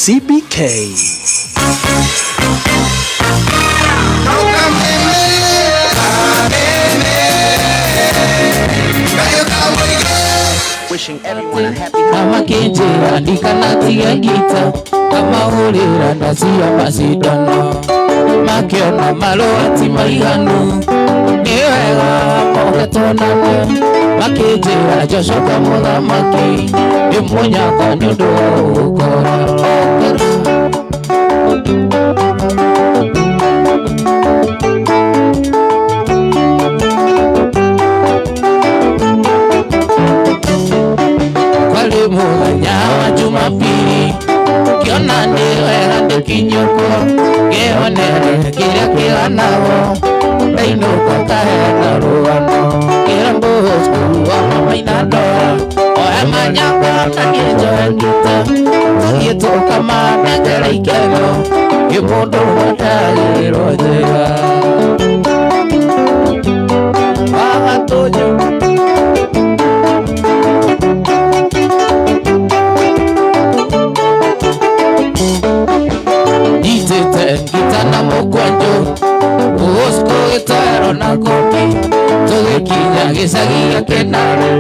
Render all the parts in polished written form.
CBK. Wishing everyone a happy Amakĩnjĩra ndikanatige ngita kamahũrĩra ndacio macindano makĩona marũa ti maiganu nĩ wega moke tuonane makĩnjĩra njocoka mũthamaki nĩ mũnyaka nĩ ũndũ wa gũkora kwarĩ mũthenya wa Jumapili ngĩona nĩ wega ndĩkinyũkwo ngĩonere kĩrĩa kĩganagwo ndainũka kahena rũgano kĩra mbũcukuru wa mama ndora oya manyakwa na niĩ njoe ngita tũthiĩ tũkamanengera ikeno ĩ mũndũ matagĩrĩrwo njĩra wagatũnyũ. Nyitĩte ngita na mũkwanjũ Bosco gĩtoero na kobi tũgĩkinya gĩcagi gĩa Kĩnarũ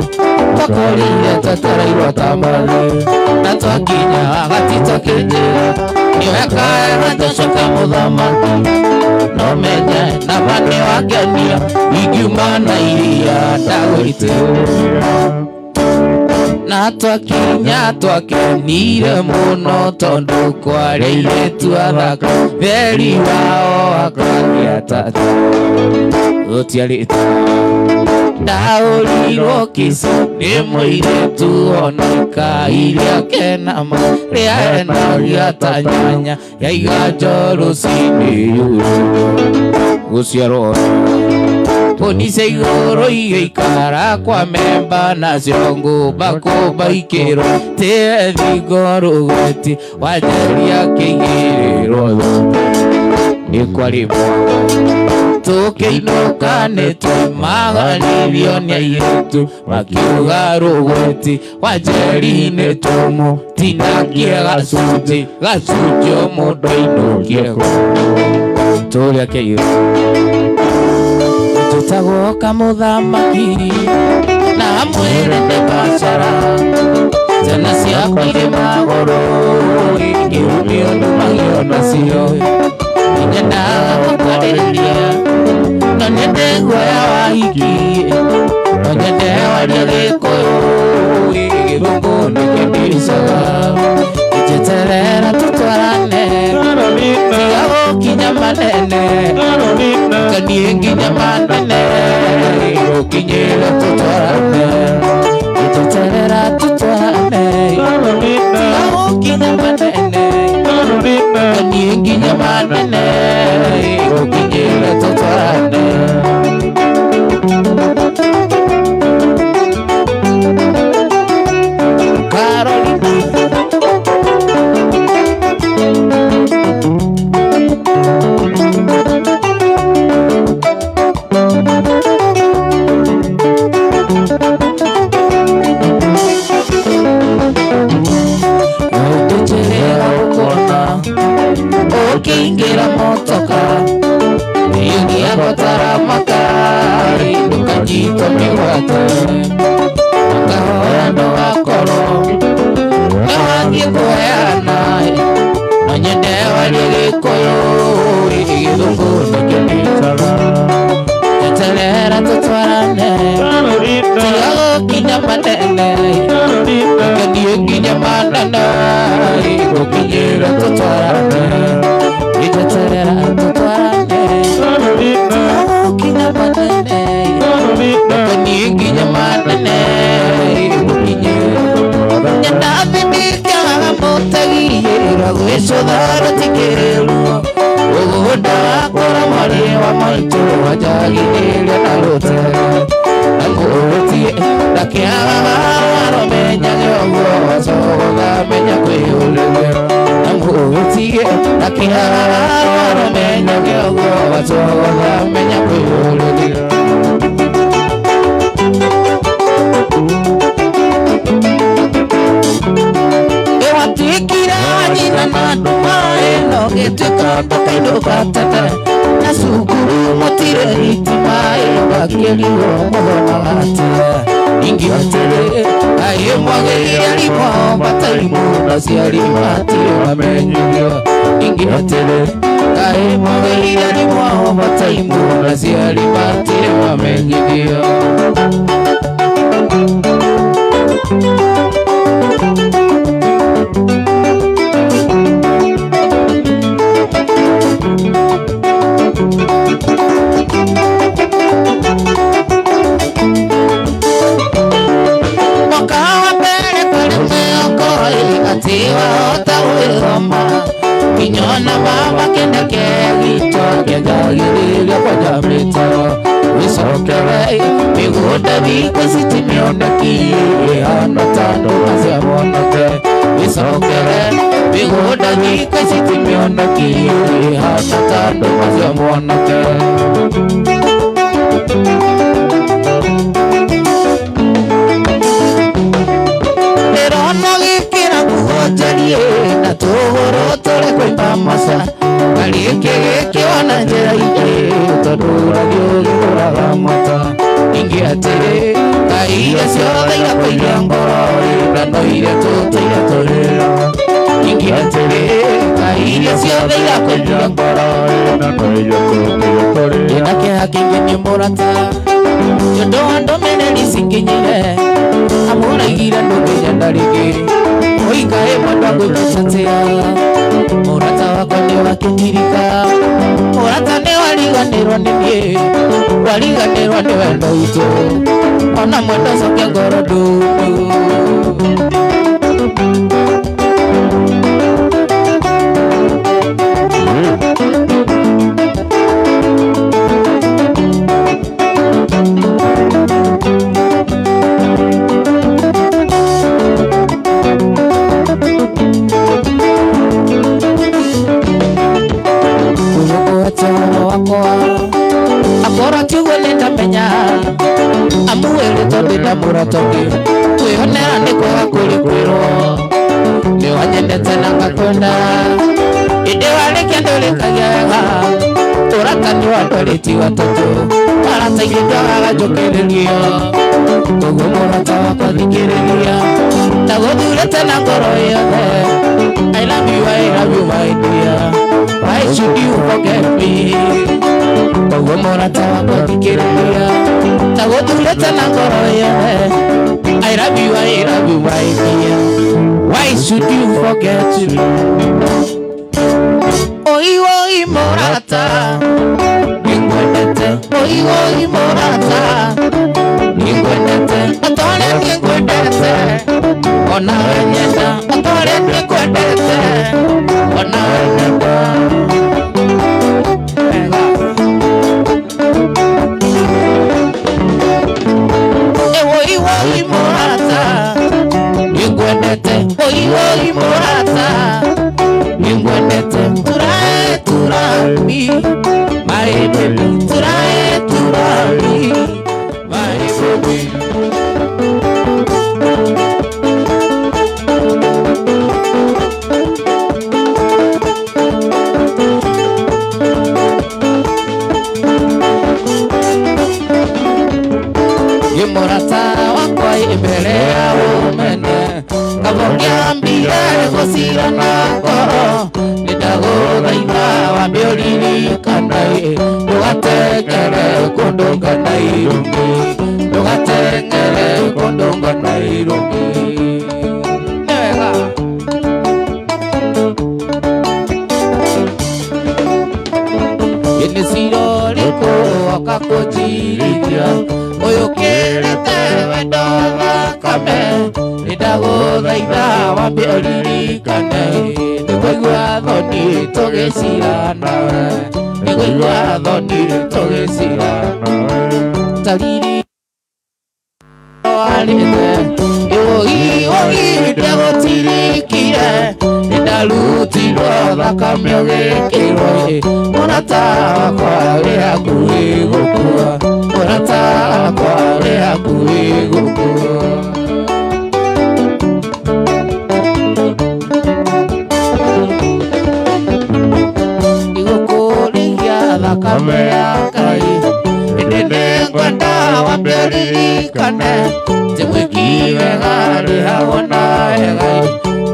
twakorire twetereirwo ta mbathi na twakinya gatito kĩnjĩra nĩoya kaera njocoka mũthamaki no menye nama nĩwangenia ingiuma na iria ndagũitĩrĩra na twakinya twakenire mũno tondũ kwarĩ airĩtu athaka theri wao akagĩa tata gũtiarĩ ndahũrirwo kici nĩ mũirĩtu ona ikai rĩake nama rĩahenagia ta nyanya yaiga rũcinĩ gũciarwo mbũni cia igũrũ igĩikara kwa memba nacio ngũmba kũmba ikĩrwo tĩe thingo rũgweti wanjeria kĩigĩrĩrwo nĩ kwarĩ mwaka tũkĩinũka nĩ twaimaganirio nĩ airĩtu makiuga rũgweti wanjeri nĩ tũmũtinagie gacunjĩ gacunjĩ o mũndũ ainũkie tũrĩa kĩirũ njĩtagwo kamũthamaki na mwĩrĩ nĩ bacara ciana ciakwa irĩ magũrũ ingĩumio ndumagio nacio nyendaga gũkwarĩrĩria no nyende guoya wa hiki no nyende warie gĩkũyũ gĩthũngũ nĩkĩndicaga njeterera tũtwarane tiga gũkinya manene kaniĩ nginya manene gũkinyĩra tũtwarane njeterera tũtwarane tiga gũkinya manene kaniĩ nginya manene gũkinyĩra tũtwarane. Carolina. Ndĩnjĩrĩra gũkona ũkĩingĩra motoka ĩngĩabatara makari ndũkanyitwo mĩgwate makahoya ndũgakorwo nĩwathiĩ kũheana no nyende warie gĩkũyũ gĩthũngũ nĩkĩndicaga njeterera tũtwarane tiga gũkinya manene kaniĩ nginya manene gũkinyĩra tũtwarane njeterera tũtwarane tiga gũkinya manene kaniĩ nginya manene gũkinyĩra nyendathimĩkaga mũtegiyĩra gwĩcũtha rũtikĩrĩruo ũgũnda wakora mwarĩ wa maitũ wanjagithĩria na rũtere na mũrũtie ndakĩagaga waromenyage ũguo wacogoga menya kwĩyũrĩria na mũrũtie ndakĩagaga waromenyage ũguo wacogoga menya kwĩyũrĩria. Ĩwatuĩkire nyina na nduma ĩno gĩtuĩka ta kaindũ ga tene na cukuru mũtirĩ thitima ĩgakĩrigwo mũthomaga atĩa ningĩ atĩrĩ kaĩ mwagĩrĩire arimũ mataimu na aciari matirĩ mamenyithio ningĩ atĩrĩ kaĩ mwagĩrĩire arimũ mataimu na aciari matirĩ mamenyithio. Mwaka wa mbere kwarĩ mĩoko atĩ wahota gwĩthoma nginyona mama kĩneke gitũ kĩanjagĩrĩria kwanja mĩtaro wĩcokere mĩgũnda thikũ ici ti mĩoneki ĩhana ta ndũma cia mwanake wĩcokere mĩgũnda thikũ ici ti mĩoneki ĩhana ta ndũma cia mwanake. Ndĩrona gĩkĩra nguo njariĩ na tũgũrũ tũrĩ kũimba maca kariũkĩ gĩkĩona njĩra ingĩ tondũ ũragĩ ũgĩgũraga mata ningĩ atĩrĩ kaĩ iria ciothe irakũiria ngoro na no iria tũtũire tũrĩra ningĩ atĩrĩ kaĩ iria ciothe irakũiria ngoro na no iria tũtũire tũrĩra. Ndĩna kĩeha kĩingĩ nĩ mũrata nĩ ũndũ wa ndũmĩrĩri cinginyire amũraigire ndũngĩnyenda rĩngĩ ũikaĩ mwendwa ngwĩgũcatia mũrata wakwa nĩ wakĩtirika mũrata nĩ wariganĩrwo nĩ niĩ wariganĩrwo nĩ wendo witũ ona mwendo cokia ngoro ndundu. Akorwo tiguo nĩndamenya amuĩrĩtwo ndĩna mũrata ũngĩ kwĩonera nĩ kwega kũrĩ kwĩrwo nĩwanyendete na ngakwenda ĩndĩ warĩkia ndũrĩkagia wega ũrata nĩ wa andũ erĩ ti atatũ arata ingĩ ndwagaga njũkĩrĩrio koguo mũrata wakwa thikĩrĩria ndagũthurĩte na ngoro yothe. I love you, I love you my dear, why should you forget me? Koguo mũrata wakwa thikĩrĩria ndagũthurĩte na ngoro yothe. I love you, I love you my dear, why should you forget me? Oi oi mũrata nĩngwendete, oi oi mũrata nĩngwendete, otorĩa nĩngwendete onawe nyenda, otorĩa nĩngwendete onawe nyenda. Wega. Oi oi mũrata nĩngwendete, oi oi mũrata nĩngwendete, turae turami my baby, turae turami my baby. Mũrata wakwa imbere ya ũmene kaba ũngĩambire gũcira na ngoro nĩndagũthaitha wambe ũririkane ndũgateng'ere kũndũnga na irumi ndũgateng'ere kũndũnga na irumi. Nĩ wega. Ĩnĩ cira ũrĩkũ woka kũnjirithia ũyũ ũkĩrĩte wendo thakame nĩndagũthaitha wambe ũririkane nĩngũigua thoni tũgĩcira nawe nĩngũigua thoni tũgĩcira ta riri warĩte ĩũgi ũgi ndĩagũtirikire nĩndarutirwo thakame ũgĩkĩrwo mũrata wakwa wĩ hakuhĩ gũkua mũrata wakwa wĩ hakuhĩ gũkua. thakame ya Ngai ĩndĩ nĩngwenda wambe ũririkane atĩ mwĩki wega arĩhagwo na wega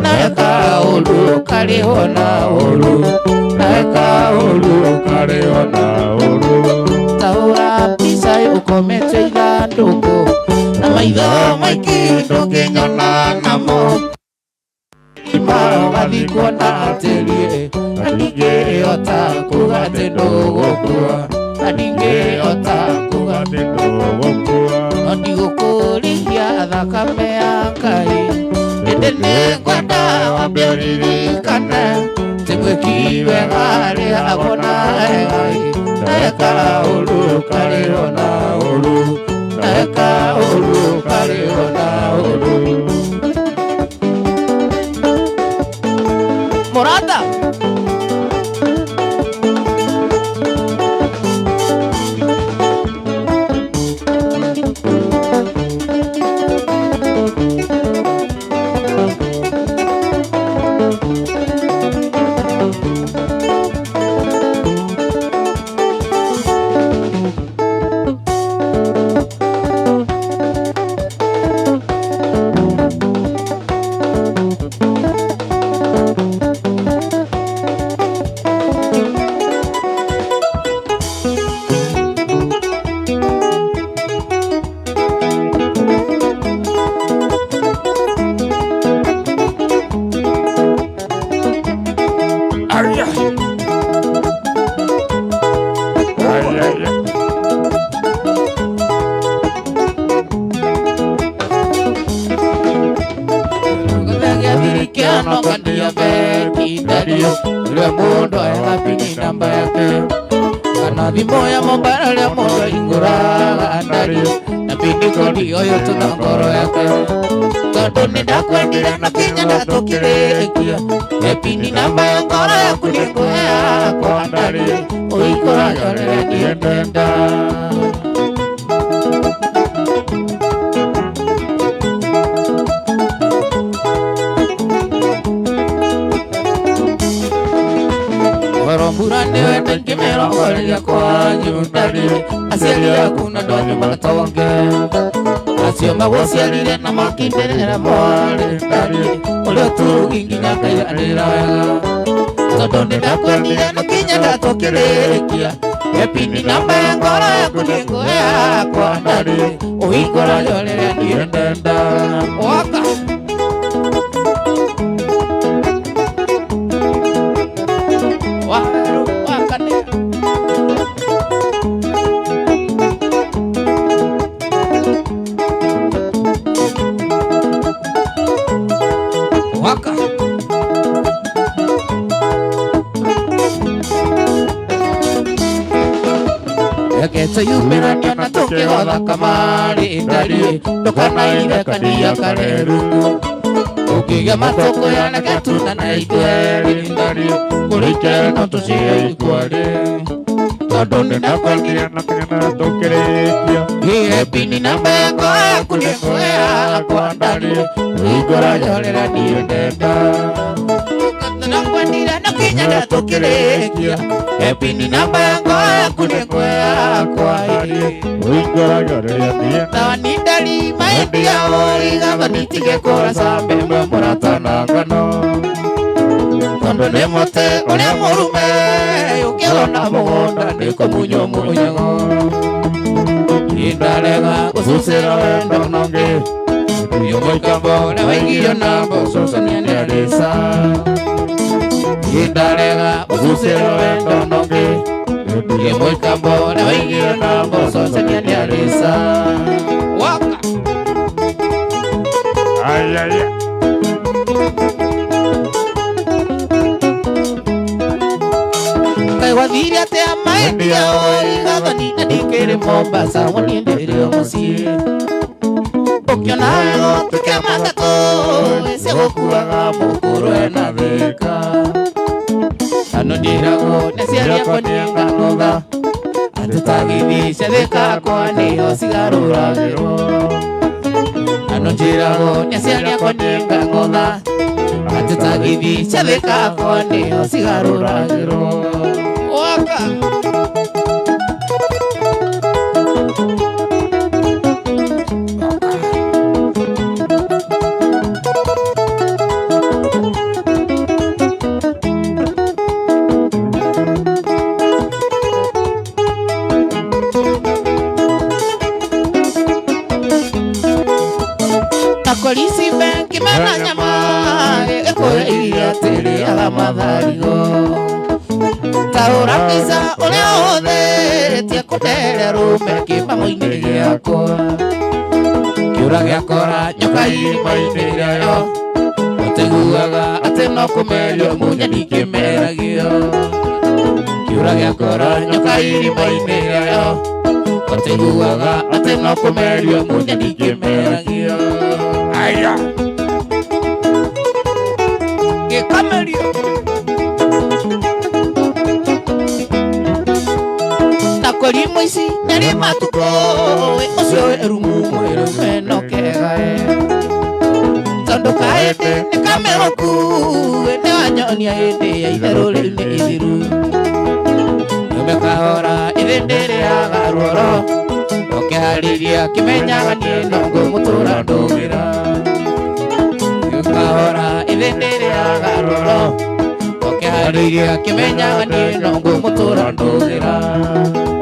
na eka ũũru ũkarĩhwo na ũũru na eka ũũru ũkarĩhwo na ũũru taũra mbica ũkomete ithandũkũ na maitho maingĩ ndũngĩnyona namo magathiĩ kuona atĩrĩ na ndingĩhota kuga atĩ ndũgũkua na ndingĩhota kuga atĩ ndũgũkua no ndigũkũrĩhia thakame ya Ngai ĩndĩ nĩngwenda wambe ũririkane atĩ mwĩki wega arĩhagwo na wega na eka ũũru ũkarĩhwo na ũũru na eka ũũru ũkarĩhwo na ũũru Morata Ule mundu agapini namba yake kana thimũ ya mobile ũrĩa mũndũ aingũraga ndario na pini kodi ũyũ tu na ngoro yake tondũ nĩndakwendire na kinya ndatũkĩrĩkia epini namba ya ngoro yaku nĩngũhe yakwa ndario ũingũraga rĩrĩa niĩ ndenda Mbura nĩwe ndingĩmĩrongoreria kwanyu ndario aciari aku na andũ anyu matonge acio magũciarire na makindĩrĩra mwarĩ ndario ũrĩa ũturugi nginya ngaiganĩra wega tondũ nĩndakwendire na kinya ndatũkĩrĩkia epini namba ya ngoro yaku nĩngũhe yakwa ndario ũhingũraga rĩrĩa niĩ ndenda waka Waka Yumĩranio na tũkĩgotha kamarĩ ndariĩ ndũkanaithekania karerungu ũkĩgĩa matũkũya reke tunana ithuerĩ ndariĩ kũrĩ no tũcire ikwarĩ tondũ nĩndakwendire na kinya ndatũkĩrĩkia epini namba yakwa yaku nĩngũhe yakwa ndariĩ ũhingũraga rĩrĩa niĩ ndenda nakwendire na kinya ndatũkĩrĩkia epini namba yakwa yaku nĩngũhe yakwa ũhingũraga rĩrĩa niĩ Thani ndari maendia ũrigatho nitige kũraca mbembe mũrata na ngano tondũ nĩ mũtĩ ũrĩa mũrume ũkĩona mũgũnda nĩ kũmunywo munyago indarega gũcucĩra wendo nongĩ uyo mũikambo ũrĩa waigio na mboco nĩarĩca indarega gũcucĩra wendo nongĩ uyo mũikambo ũrĩa waigio na mboco nĩarĩca waka Ay, ay, ay. Kaĩ gwathire atĩa maendia ũrigatho na ndikĩrĩ Mombasa woniĩ ndĩrĩ o mũciĩ ũkĩona wega ũtuĩke matatũ ĩcigũkuaga mũkũrũ ena thĩka ano njĩragwo nĩ aciari akwa nĩngang'otha atĩ tagithi cia thĩka akwa nĩho cigarũragĩrwo ano njĩragwo nĩ aciari akwa nĩngang'otha atĩ tagithi cia thĩka akwa nĩho cigarũragĩrwo waka. matharigo taũra mbica ũrĩa ũhũthĩrĩtie kũndere rũme kĩmamo-inĩ gĩakwa kĩũra gĩakora nyoka irima-inĩ rĩayo ũtaiguaga atĩ no kũmerio mũnyeni kĩmeragio kĩũra gĩakora nyoka irima-inĩ rĩayo ũtaiguaga atĩ no kũmerio mũnyeni kĩmeragio Aya. Gĩkamerio na kũrimũ ici nĩrĩ matukũ ũcio erumu mwĩrũ meno kegae tondũ kahĩndĩ nĩ kamerũku nĩ wanyonia hĩndĩ ya itherũ rĩu nĩ ithiru nyume kahora ithĩ ndĩrĩaga ruoro ũkĩharĩria kĩmenyaga niĩ no ngũmũtũra ndũgĩra kahora ithĩ ndĩrĩaga ruoro ũkĩharĩria kĩmenyaga niĩ no ngũmũtũra ndũgĩra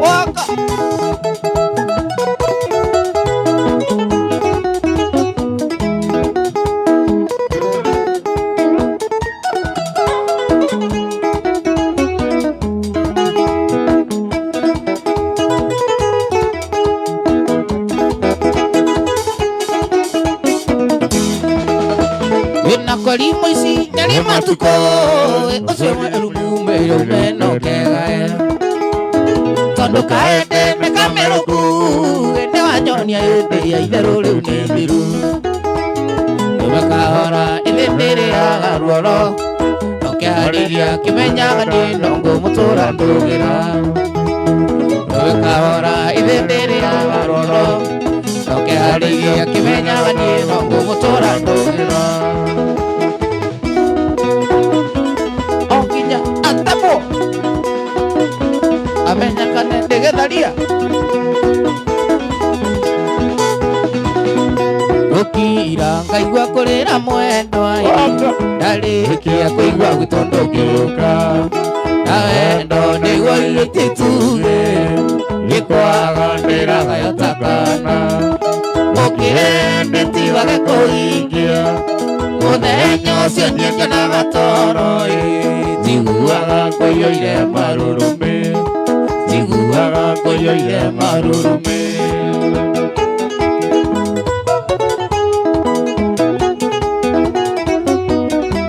waka wĩna kũrimũ ici nĩrĩ matukũ ũcio mwerũ mwerũ meno kegae tondũ kahĩndĩ nĩ kamerũku nĩ wanyonia hĩndĩ ya itherũ rĩu nĩ ithiru nyume kahora ithĩ ndĩrĩaga ruoro ũkĩharĩria kĩmenyaga niĩ no ngũmũtũra ndũgĩra nyume kahora ithĩ ndĩrĩaga ruoro ũkĩharĩria kĩmenyaga niĩ no ngũmũtũra ndũgĩra o nginya atemwo amenyekane ndĩgĩtharia gũkira ngaigua kũrĩra mwendwa ndarĩkia kũigua gwitũ ndũngĩũka na wendo nĩguo irĩtie tuge gĩkwaga ndĩragayo ta kana ũkĩendeti wage kũhingia mũthenya ũcio niĩ nyonaga toro njiguaga kũiyũire marũrũmĩ njiguaga kũiyũire marũrũmĩ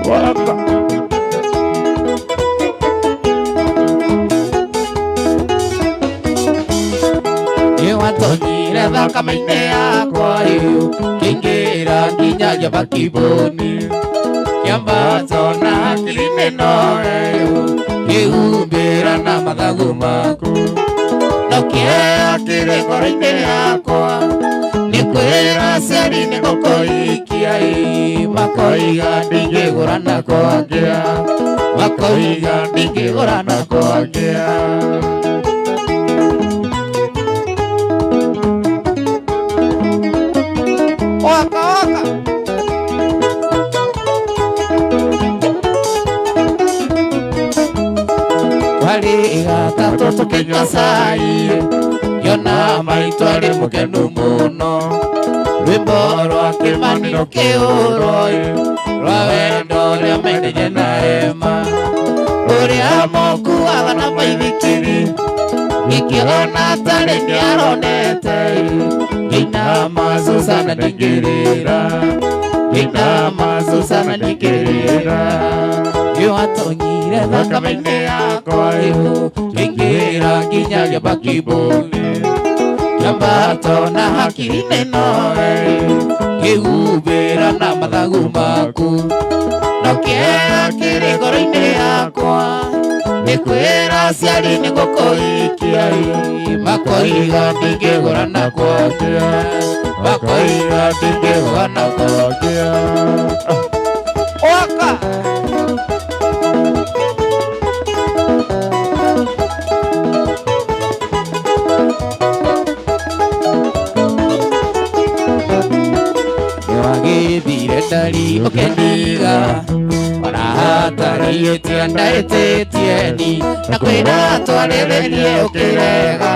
Waka. Nĩwatonyire thakame-inĩ yakwa ĩyo kĩingĩra nginya ngĩamba kiboni kĩambato na hakiri-inĩ noeyo kĩhumbĩra na mathagu maku no kĩea kĩrĩ ngoro-inĩ yakwa nĩ kwĩra aciari nĩ gũkũhikia ĩ makoiga ndingĩgũra na kwangĩa makoiga ndingĩgũra na kwangĩa waka waka kwarĩ gatatũ tũkĩnyua cai ngĩona maitũ arĩ mũkenu mũno rwĩmbo rwa kĩmani rũkĩhũrwo rwa wendo ũrĩa mendire na hema ũrĩa mokuaga na maithikiri ngĩkĩona tarĩ nĩaronete ngĩinama Susana ndingĩrĩra ngĩinama Susana ndingĩrĩra nĩwatonyire thakame-inĩ yakwa ĩyo kĩingĩra nginya ngĩamba kiboni kĩambato na hakiri-inĩ noe kĩhumbĩra na mathagu maku no kĩeha kĩrĩ ngoro-inĩ yakwa nĩ kwĩra aciari nĩ gũkũhikia makoiga ndingĩgũra na kwangĩa makoiga ndingĩgũra na Kwangĩa. waka nĩwagĩthire ndari ũkĩndiga ona hatarĩtie ndaĩtĩtie ni na kwĩra twarĩrĩrie ũkĩrega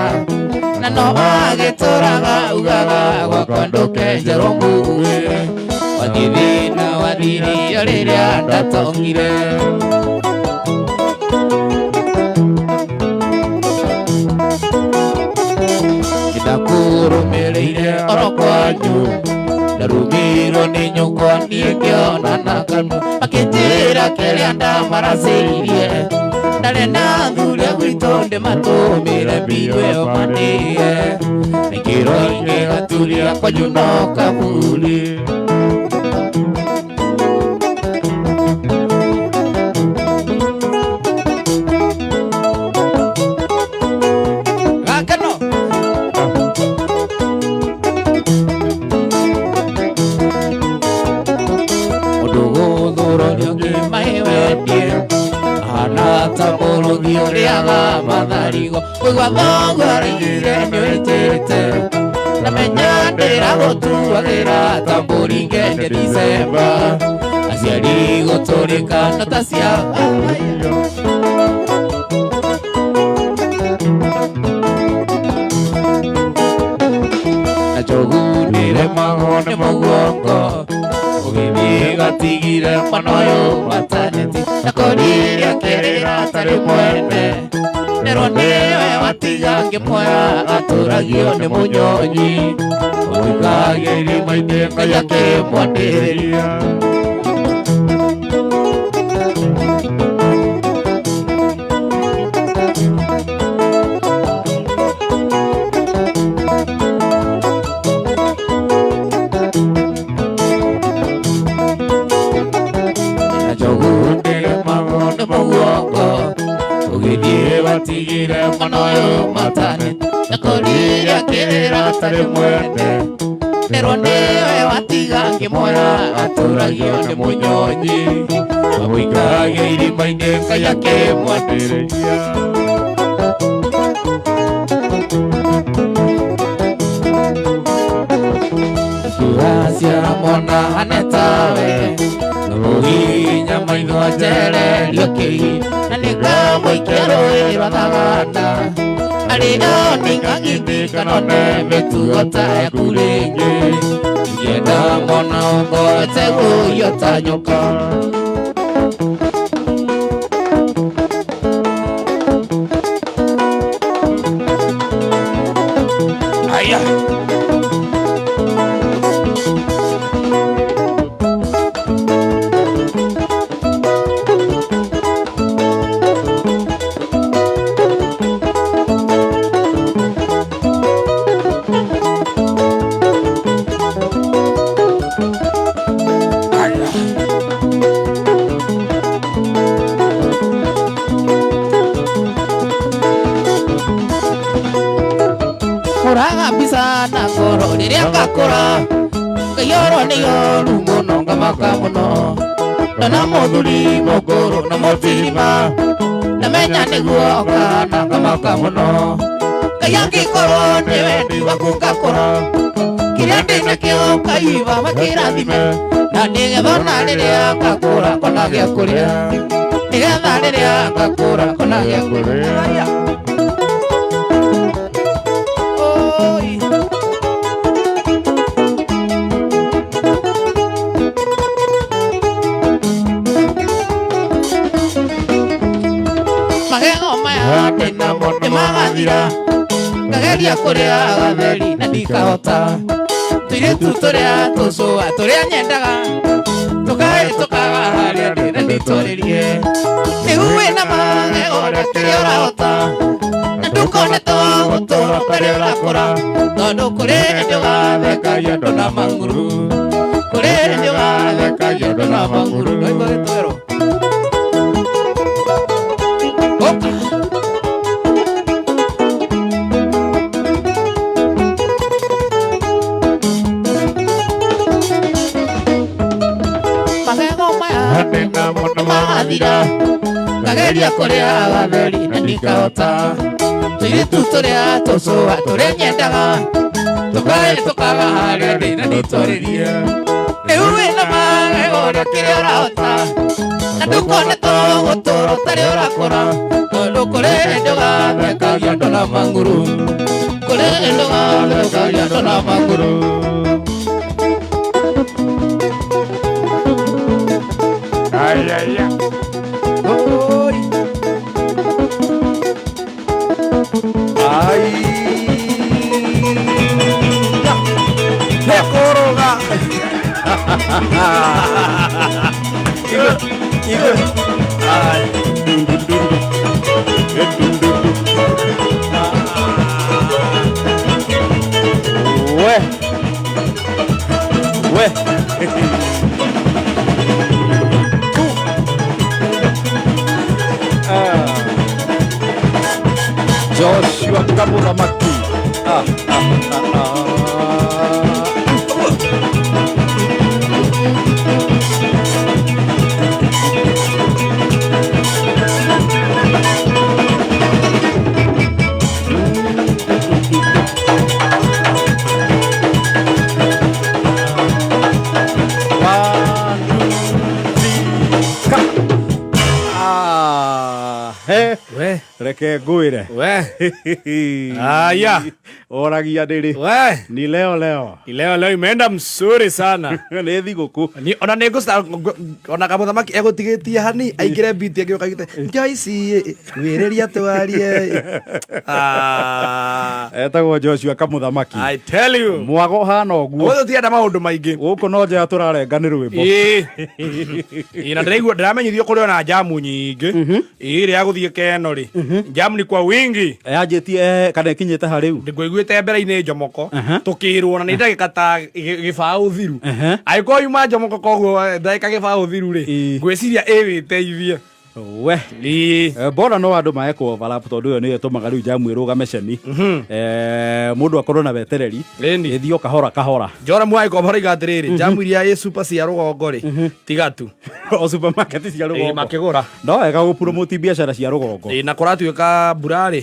na no agĩtũraga ugaga gwakwa ndũkenjerwo mũguĩ wathiĩ thĩna wathiĩ Ndethirio rĩrĩa ndatongire. Ndakũrũmĩrĩire oro kwanyu, ndarũmĩirwo nĩ nyũkwa niĩ ngĩona na kanua, makĩnjĩra kĩrĩa ndamaracĩirie, ndarĩ na athuri a gwitũ ndĩmatũmĩre mbirũ ĩyo manĩe, naingĩrwo ingĩgaturia kwanyu no kaburi. Gakeno. Mũndũ gũthũrwo nĩ ũngĩ maĩ wendie, ahana ta mũrũthi ũrĩaga matharigo, kũigua thoguo araigire nĩwĩtĩte, namenya ndĩragũtuagĩra ta mbũri ngende Dicemba, aciari gũtũrĩka no ta cia. Na njogu nĩremagwo nĩ mũguongo, ũgĩthiĩ gatigire mwana ũyũ mataneti, ndakorire akĩrĩra atarĩ mwene, nerwo nĩwe watiga ngĩmuoya atũragio nĩ mũnyonyi, ũikagia irima-inĩ Ngai akĩmwanĩrĩria. Na njogu nĩremagwo nĩ mũguongo, ũgĩthiĩ watigire mwana ũyũ mataneti, ndakorire akĩrĩra atarĩ mwene, nerwo nĩwe watiga ngĩmuoya atũragio nĩ mũnyonyi, amũikagia irima-inĩ Ngai akĩmwanĩrĩria. Ngĩgaciara mwana hane tawe, na mũhihinya maitho anjererio kĩgi, na nĩngamũikia rũĩ rwa thagana, arĩo nĩngagithĩ kana one mĩtugo ta yaku rĩngĩ, ngĩenda mwana ũngorete gũiywo ta nyoka. Aya. Aya. Hũraga mbica na ngoro rĩrĩa ngakũra, ngaiyũrwo nĩ ihoru mũno ngamaka mũno, ndona mũthuri mũkũrũ na mũtirima, ndamenya nĩguo kana ngamaka mũno, Ngai angĩkorwo nĩ wendi waku ngakũra, kĩrĩa ndĩnakĩo Ngai baba kĩrathime, na nĩgetha ona rĩrĩa ngakũra ngona gĩa kũrĩa, nĩgetha rĩrĩa ngakũra ngona gĩa kũrĩa. Oi. Magego maya ndĩnamo nĩmagathira, ngageria kũrĩa gatheri na ndikahota, tũirĩtu tũrĩa tũcũa tũrĩa nyendaga, tũkahĩtũkaga harĩa ndĩ na nditũrĩrie, rĩu wĩna magego na kĩrĩa ũrahota, na ndũkonetwo gũtũra ũtarĩ ũrakũra, tondũ kũrĩ hĩndĩ ũgathekagia andũ na mang'ũrũ, kũrĩ hĩndĩ ũgathekagia andũ na mang'ũrũ. Rwĩmbo gĩtwĩrwo. Ũka. Magego maya nĩmagathira, ngageria kũrĩa gatheri na ndikahota, tũirĩtu tũrĩa tũcũa tũrĩa nyendaga, tũkahĩtũkaga harĩa ndĩ na nditũrĩrie, rĩu wĩna magego na kĩrĩa ũrahota, na ndũkonetwo gũtũra ũtarĩ ũrakũra, tondũ kũrĩ hĩndĩ ũgathekagia andũ na mang'ũrũ, kũrĩ hĩndĩ ũgathekagia andũ na mang'ũrũ. Ayaya. Oi. Ai. Nekoroga. Igo. Igo. Ai. Dun dun dun dun. Eh, dun dun dun. We. We. Ah. Joshua Kamuthamaki. Ah, ah, ah, ah. One, two, three, ka. Ah, he. We. Reke ngwĩre. We. Aya. Oragia ndĩrĩ. We. Ni leo leo. Leo leo imeenda mzuri sana. Nĩ thigũkũ. Ni ona nä ngå ona kamũthamaki egũtigĩtie hani aingĩre biti agĩũka gĩte Joyce wĩrĩria twarie. Ah, Etagwo Joshua Kamuthamaki. I tell you. Mwago ũhana ũguo. Ũyũ tũtirenda maũndũ maingĩ. Gũkũ no nja tũrarenga nĩ rwĩmbo. Ĩĩ. Ĩĩ, na ndĩraigua ndĩramenyithio kũrĩ ona njamu nyingĩ. Ĩĩ, ĩrĩa ya gũthiĩ keno rĩ. Njamu ni kwa wingi. Yanjĩtie kana ĩkinyĩte ha rĩu? Ngũiguĩte mbere-inĩ njomoko Aha. tũkĩrwo na nĩ ndagĩka ta gĩbaũ thiru. Aha. Angĩkorwo yuma njomoko koguo ndagĩka gĩbaũ thiru rĩ, Ĩĩ. ngwĩciria ĩwĩteithie. We. Ĩĩ. Bora no andũ mae kũ overlap tondũ ĩyo nĩyo ĩtũmaga rĩu jamu ĩrũgame ceni. Mũndũ akorwo na wetereri. Ĩni. Ĩthiĩ o kahora kahora. Njoramu agĩkomba raiga atĩrĩrĩ, jamu iria ĩ super cia rũgongo rĩ, tiga tu. O supermarket cia Ĩĩ, rũgongo. makĩgũra. No wega gũpromote biacara cia rũgongo. Ĩĩ, na kũratuĩka mbura rĩ,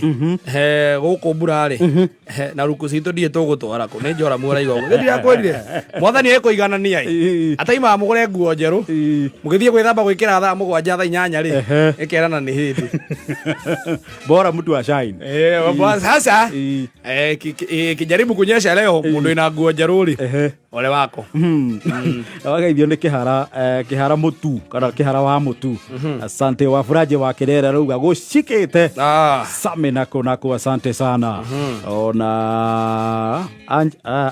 he gũkũ mbura rĩ, he, na ruku citũ ndiĩ tũgũtwara kũ, nĩ Njoramu araiga ũguo. Nĩ ndirakwĩrire, mwathani ekũiganania ĩ. Ĩĩ. Ataimaga mũgũre nguo njerũ, Ĩĩ. mũgĩthiĩ gwĩthamba gwĩkĩra thaa mũgwanja thaa inyanya rĩ, Ehe. ĩkerana nĩ hĩndĩ. Bora mtu wa shine. Bwana, sasa Ĩĩ. kijaribu kunyesha leo mũndũ wĩna nguo njerũ rĩ, Ehe. ole wako. Wagaithio nĩ kĩhara kĩhara mũtu kana kĩhara wa mũtu. Asante wa furaje wa kĩrera rauga gũcikĩte. Ah. Same nako nako asante sana. Ona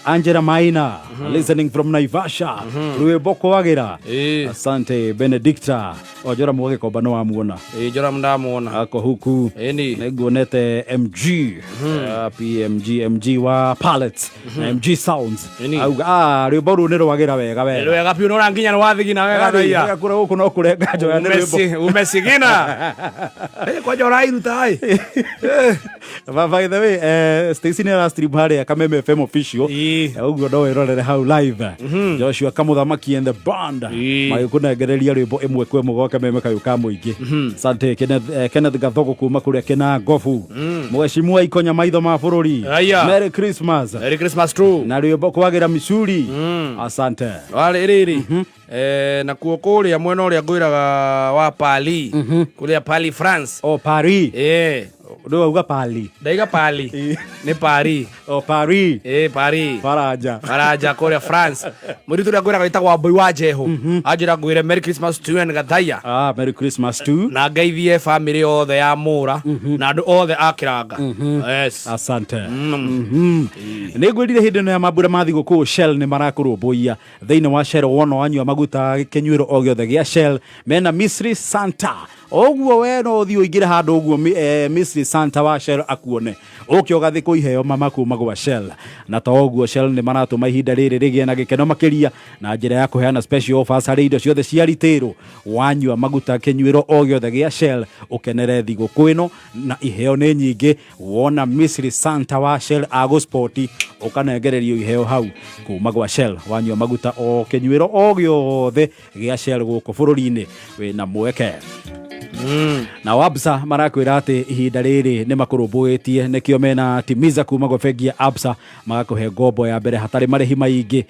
Angela Maina listening from Naivasha. Rwĩmbo kwagĩra. Ĩĩ. Asante Benedicta. Ojora mwagĩkomba no wamuona. Ĩĩ, Njoramu ndamuona. Ako huku. Ĩni. Nĩnguonete MG PMG MG wa Pallets MG Sounds. Ĩni. Auga rwĩmbo rũu nĩ rwagĩra wega wega. Wega biũ nĩ nginya nĩ wathigina wega thaia. Kũrĩa gũkũ no kũrenga njoya nĩ rwĩmbo. Umesigina. Kwanja ũrairuta ĩ. By the way, Stacy nĩ ara stream harĩa Kameme FM official. Ĩĩ. Ũguo no wĩrorere hau live. Joshua Kamuthamaki and the band Ĩĩ. magĩkũnengereria rwĩmbo ĩmwe kwa ĩmwe gwa Kameme kayũ ka mũingĩ. Asante Kenneth Gathogo kuma kũrĩa Kĩnangobu. Mheshimiwa Ikonya maitho ma bũrũri. Aya. Merry Christmas. Merry Christmas too. Na rwĩmbo kwagĩra micuri. Asante. Warĩ rĩrĩ nakuo kũrĩa mwena ũrĩa ngwĩraga wa Paris, kũrĩa Paris France. O Paris. Ndũ wauga Pali. Ndaiga Paris. Nĩ Paris. O Paris. Paris. Faranja. Faranja kũrĩa France. Mũirĩtu ũrĩa ngwĩraga wĩtagwo Wambui wa Jehu. Anjĩra ngwĩre Merry Christmas to you and Gathaiya. Ah, Merry Christmas too. Na ngeithie bamĩrĩ yothe ya Mũra na andũ othe a Kĩranga. Yes. Asante. Nĩ ngwĩrire hĩndĩ ĩno ya mambura ma thigũkũ Shell nĩ marakũrũmbũiya. Thĩinĩ wa Shell wona wanyua maguta kĩnyuĩro o gĩothe gĩa Shell mena Misri Santa. Ũguo we no ũthiĩ ũingĩre handũ ũguo Misri Santa wa Shell akuone. Ũke ũgathĩ iheo mama kuma gwa Shell. Na to ũguo Shell nĩ maratũma ihinda rĩrĩ rĩgĩe na gĩkeno makĩria na njĩra ya kũheana special offers harĩ indo ciothe cia retail. Wanyua maguta kĩnyuĩro o gĩothe gĩa Shell ũkenere thigũkũ ĩno na iheo nĩ nyingĩ. Wona Misri Santa wa Shell agũspoti ũkanengererio iheo hau kuma gwa Shell. Wanyua maguta o kĩnyuĩro o gĩothe gĩa Shell gũkũ bũrũri-inĩ wĩna mweke. Na Absa marakwĩra atĩ ihinda rĩrĩ nĩ makũrũmbũĩtie, nĩkĩo mena Timiza kuma gwa bengi ya Absa, magakũhe ngombo ya mbere hatarĩ marĩhi maingĩ.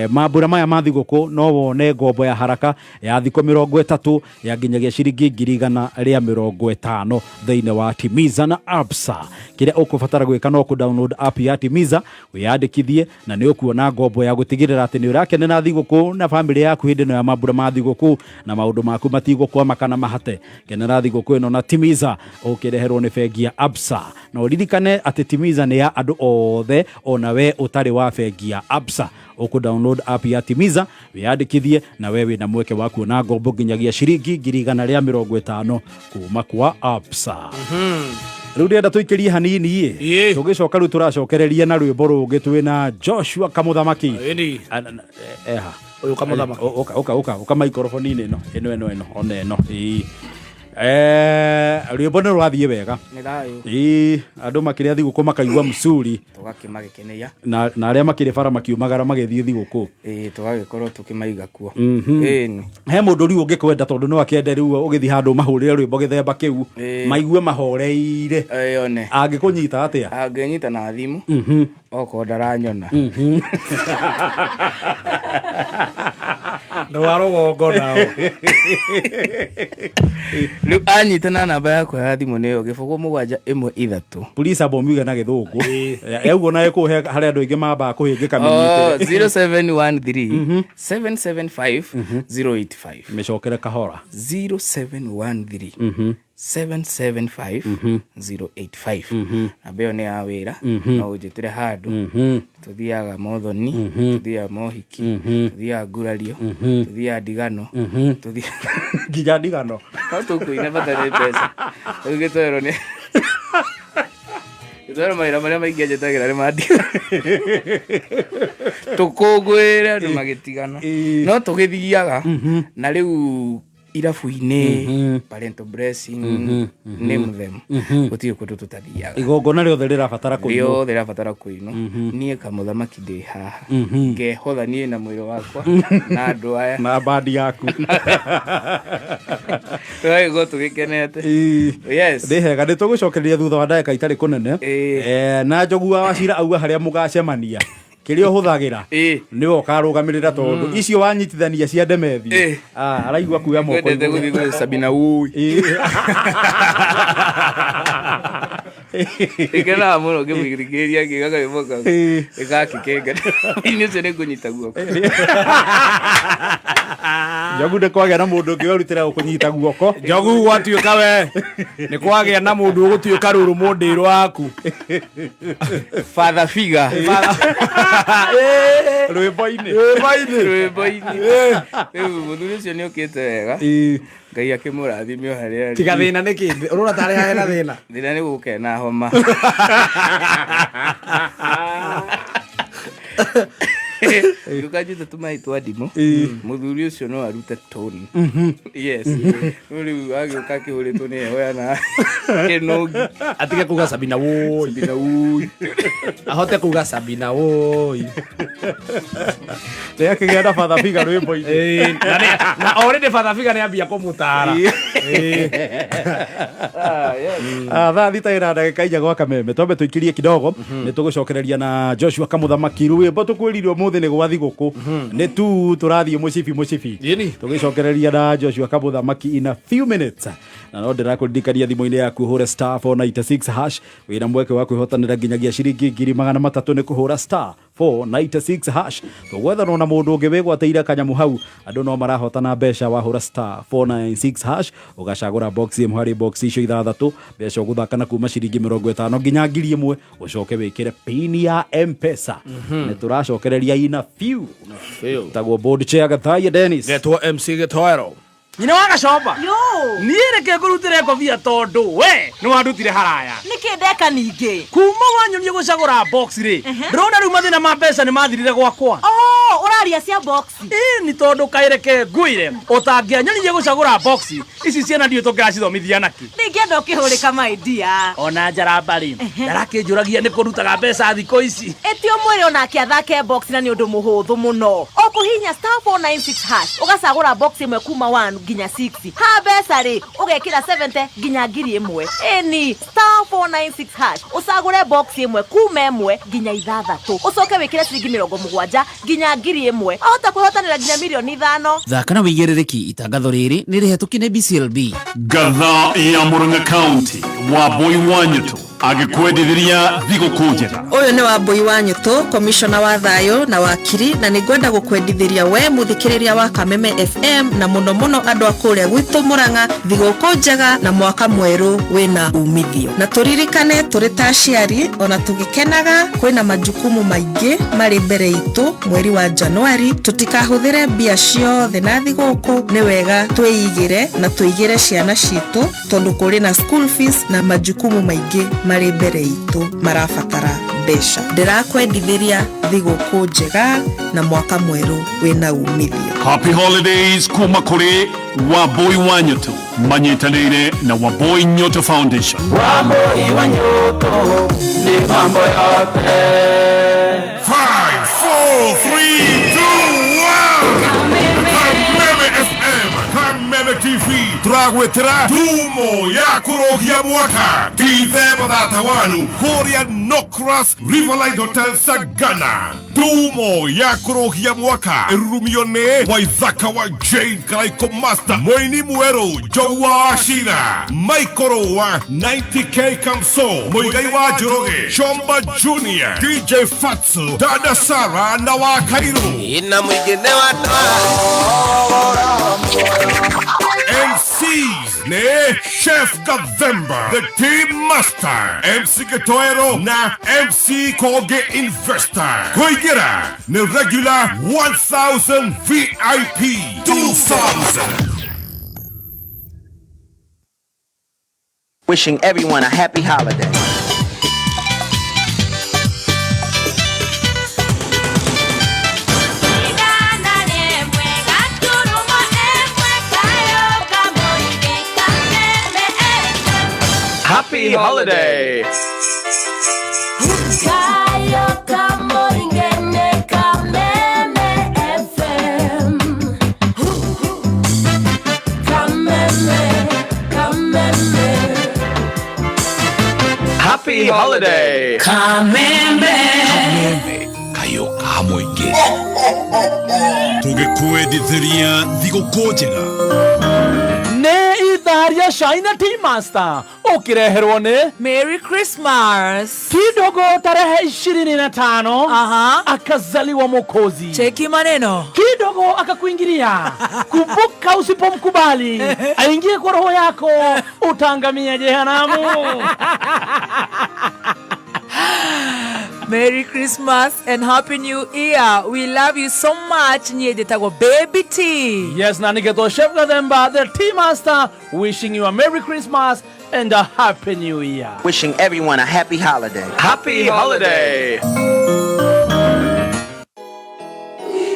Mambura maya ma thigũkũ no wone ngombo ya haraka ya thikũ 30 ya nginyagia ciringi 150,000 thĩinĩ wa Timiza na Absa. Kĩrĩa ũkũbatara gwĩka no kũ-download app ya Timiza, wĩyandĩkithie, na nĩ ũkuona ngombo ya gũtigĩrĩra atĩ nĩ ũrakenera thigũkũ na bamĩrĩ yaku hĩndĩ ĩno ya mambura ma thigũkũ, na maũndũ maku matigũkwama kana mahate. Kenera thigũkũ ĩno na Timiza ũkĩreherwo nĩ bengi ya Absa. Na ũririkane atĩ Timiza nĩ ya andũ othe, ona we ũtarĩ wa bengi ya Absa. Ũkũ download app ya Timiza, wĩyandĩkithie, na we wĩna mweke wa kuona ngombo nginyagia ciringi 150,000 kuma kwa Absa. Rĩu ndĩrenda tũikĩrie hanini ĩ. Tũgĩcoka rĩu tũracokereria na rwĩmbo rũngĩ twĩna Joshua Kamũthamaki. Ĩni. Eha. Ũyũ Kamũthamaki. Ũka ũka ũka ũka maikoroboni-inĩ ĩno ĩno ĩno ĩno ona ĩno. Ĩĩ. Rwĩmbo nĩ rũrathiĩ wega. Nĩ thayũ. Ĩĩ, andũ makĩrĩa thigũkũ makaigua msuri. Tũgakĩmagĩkeneia. Na arĩa makĩrĩ bara makiumagara magĩthiĩ thigũkũ. Ĩĩ, tũgagĩkorwo tũkĩmaiga kuo. Ĩni. He mũndũ rĩu ũngĩkwenda, tondũ no akĩende rĩu ũgĩthiĩ handũ mahũrĩre rwĩmbo gĩthemba kĩu, maigue mahoreire. Ĩyone. Angĩkũnyita atĩa? Angĩnyita na thimũ, okorwo ndaranyona. Ndå wa rũgongo nao. Rĩu anyita na namba yakwa ya thimũ nĩyo 0713. Please amba ũmiuge na gĩthũngũ. Euguo na ĩkũhe harĩa andũ aingĩ mambaga kũhĩngĩka Oh, mĩnyitĩre. 0713 775 085. Mĩcokere kahora. 0713 775 085. Namba ĩyo nĩ ya wĩra, no ũnjĩtĩre handũ. Tũthiaga mothoni, tũthiaga mohiki, tũthiaga ngurario, tũthiaga ndigano, tũthiaga nginya ndigano. No tũkũina, bata nĩ mbeca. Rĩu gĩtoero nĩ gĩtoero, mawĩra marĩa maingĩ anjĩtagĩra nĩ ma ndigano, tũkũngũĩre andũ magĩtigana. No tũgĩthiaga na rĩu irabu-inĩ, parental blessing, name them, gũtirĩ kũndũ tũtathiaga. Igongona rĩothe rĩrabatara kũinwo. Rĩothe rĩrabatara kũinwo, niĩ Kamũthamaki ndĩ haha, ngehotha niĩ na mwĩrĩ wakwa na andũ aya na bandi yaku. Tũgagĩkorwo tũgĩkenete. Yes. Nĩ hega, nĩ tũgũcokereria thutha wa ndagĩka itarĩ kũnene. Na Njogu wa Wacira auga harĩa mũgacemania kĩrĩa ũhũthagĩra nĩwe ũkarũgamĩrĩra, tondũ icio wanyitithania cia ndemethi. Araigua kuoya moko Kwendete igũrũ. gũthiĩ gwĩ Sabina Wui. Ikenaga mũno ngĩmũthikĩrĩria ngĩiga karwĩmbo kau ĩgakĩkenga ini ũcio nĩ ngũnyita guoko. Njogu, nĩ kwagĩa na mũndũ ũngĩ werutĩra gũkũnyita guoko. Njogu, gwatuĩka we nĩ kwagĩa na mũndũ ũgũtuĩka rũrũ mũndĩrwo waku. Father figure. Rwĩmbo-inĩ. Rwĩmbo-inĩ. Rwĩmbo-inĩ. Rĩu mũthuri ũcio nĩ okĩte wega, Ngai akĩmũrathime o harĩa arĩ. Tiga thĩna nĩ kĩ ũrona tarĩ hahe na thĩna? Thĩna nĩ gũkena homa. Ndũkanjĩte tũmaĩ twa ndimũ, mũthuri ũcio no arute toni. Yes, no rĩu agĩũka akĩhũrĩtwo nĩ heho yana kĩnũngi. Atige kuga Sabina woi. Sabina woi. Ahote kuga Sabina woi. Nĩ akĩgĩa na father figure rwĩmbo-inĩ. Na already father figure nĩ ambia kũmũtara. 6:04 gwa kameme, twambe tũikirie kidogo, nĩ tũgũcokereria na Joshua Kamũthamaki. Rwĩmbo tũkwĩrirwo mũthĩ nĩ gwa thigũkũ, nĩ tu tũrathiĩ mũcibi mũcibi. Tũgĩcokereria na Joshua Kamũthamaki in a few minutes, na no ndĩrakũririkania thimũ-inĩ yaku hũre *496# wĩna mweke wa kwĩhotanĩra nginyagia ciringi 300,000. Nĩ kũhũra *496#. Tũgwethanwo na mũndũ ũngĩ wĩgwatĩire kanyamũ hau. Andũ no marahotana mbeca. Wahũra *496# ũgacagũra box ĩmwe harĩ box icio ithathatũ, mbeca ũgũthaka na kuma ciringi 50 nginya 1000, ũcoke wĩkĩre pin ya Mpesa. Nĩ tũracokereria ina few. Tagwo board chair Gathaiya Dennis. Getwo MC Gĩtoero. Nyina wa Gacomba. Yo. Niĩ reke ngũrutĩre ngobia, tondũ we nĩ wandutire haraya. Nĩkĩ ndeka ningĩ? Kuma wanyonia gũcagũra box rĩ, ndĩrona rĩu mathĩna ma mbeca nĩ mathirire gwakwa. Oh, ũraria cia box. Ĩ ni, tondũ kaĩreke ngwĩre, ũtangĩanyonirie gũcagũra box ici, ciana ndiũ tũngĩracithomithia nakĩ? Ndingĩenda ũkĩhũrĩka, my dear. Ona njaramba rĩ, ndarakĩnjũragia nĩ kũrutaga mbeca thikũ ici. Ĩti ũmwĩre onake athake box, na nĩ ũndũ mũhũthũ mũno. Ũkũhihinya *496# ũgacagũra box ĩmwe kuma 1 nginya 6. Ha mbeca rĩ, ũgekĩra 70 nginya 1000. Ĩni, star 496 hash, ũcagũre box ĩmwe kuma ĩmwe nginya ithathatũ. Ũcoke wĩkĩre ciringi 70 nginya 1000. Ahota kwĩhotanĩra nginya 5 milioni. Thaka na wĩigĩrĩrĩki. Itangatho rĩrĩ nĩ rĩhetũkie nĩ BCLB. Ngatha ya Murang'a County, Wambui wa Nyuto agĩkwendithĩria thigũkũ njega. Ũyũ nĩ Wambui wa Nyũtũ, komishona wa thayũ na wakiri, na nĩ ngwenda gũkwendithĩria we mũthikĩrĩria wa Kameme FM, na mũno mũno andũ a kũrĩa gwitũ Mũrang'a, thigũkũ njega na mwaka mwerũ wĩna umithio. Na tũririkane tũrĩ ta aciari, ona tũgĩkenaga, kwĩna majukumu maingĩ marĩ mbere itũ mweri wa Januari. Tũtikahũthĩre mbia ciothe na thigũkũ. Nĩ wega twĩigĩre na tũigĩre ciana citũ, tondũ kũrĩ na school fees na majukumu maingĩ marĩ mbere itũ marabatara mbeca. Ndĩrakwendithĩria thigũkũ njega na mwaka mwerũ wĩna umithio. Happy holidays kuma kũrĩ Wambui wa Nyuto manyitanĩire na Wambui Nyoto Foundation. Wambui wa Nyoto ni mambo yote. 5, 4, 3, 2, 1. Kameme FM, Kameme TV, turagwetera tumo ya kurogia mwaka Dithemba thata wanu kuria Nocras Riverlight Hotel Sagana. Tumo ya kurogia mwaka ĩrurumio nĩ Waithaka wa Jane Karaiko Master, Moini Mwerũ, Njogu wa Ashira, Michael wa 90K Kamso, Muigai wa Njoroge, Chomba Junior, DJ Fatsu, Dada Sara na wa Kairu. Ina mwingine wa MCs ne Chef Gavemba, The Team Master, MC Getoero na MC Koge Investor. Kuingira ni regular 1000, VIP 2000. Wishing everyone a happy holiday. Happy holiday. Kayo kamoingene Kameme FM. Kameme, Kameme. Happy holiday. Kameme. Kayo ka mũingĩ tũgĩkwendithĩria thigũkũ njega. Nĩ ithaa rĩa cai na Tea Master ũkĩreherwo nĩ Merry Christmas. Kidogo tarehe 25 akazaliwa Mokozi. Cheki maneno. Kidogo akakuingilia. Kumbuka, usipomkubali aingie kwa roho yako utaangamia jehanamu. Merry Christmas and Happy New Year. We love you so much. Niĩ njĩtagwo Baby T. Yes, na nĩgetwo Chef Gathemba, the Tea Master, wishing you a Merry Christmas and a Happy New Year. Wishing everyone a happy holiday. Happy holiday.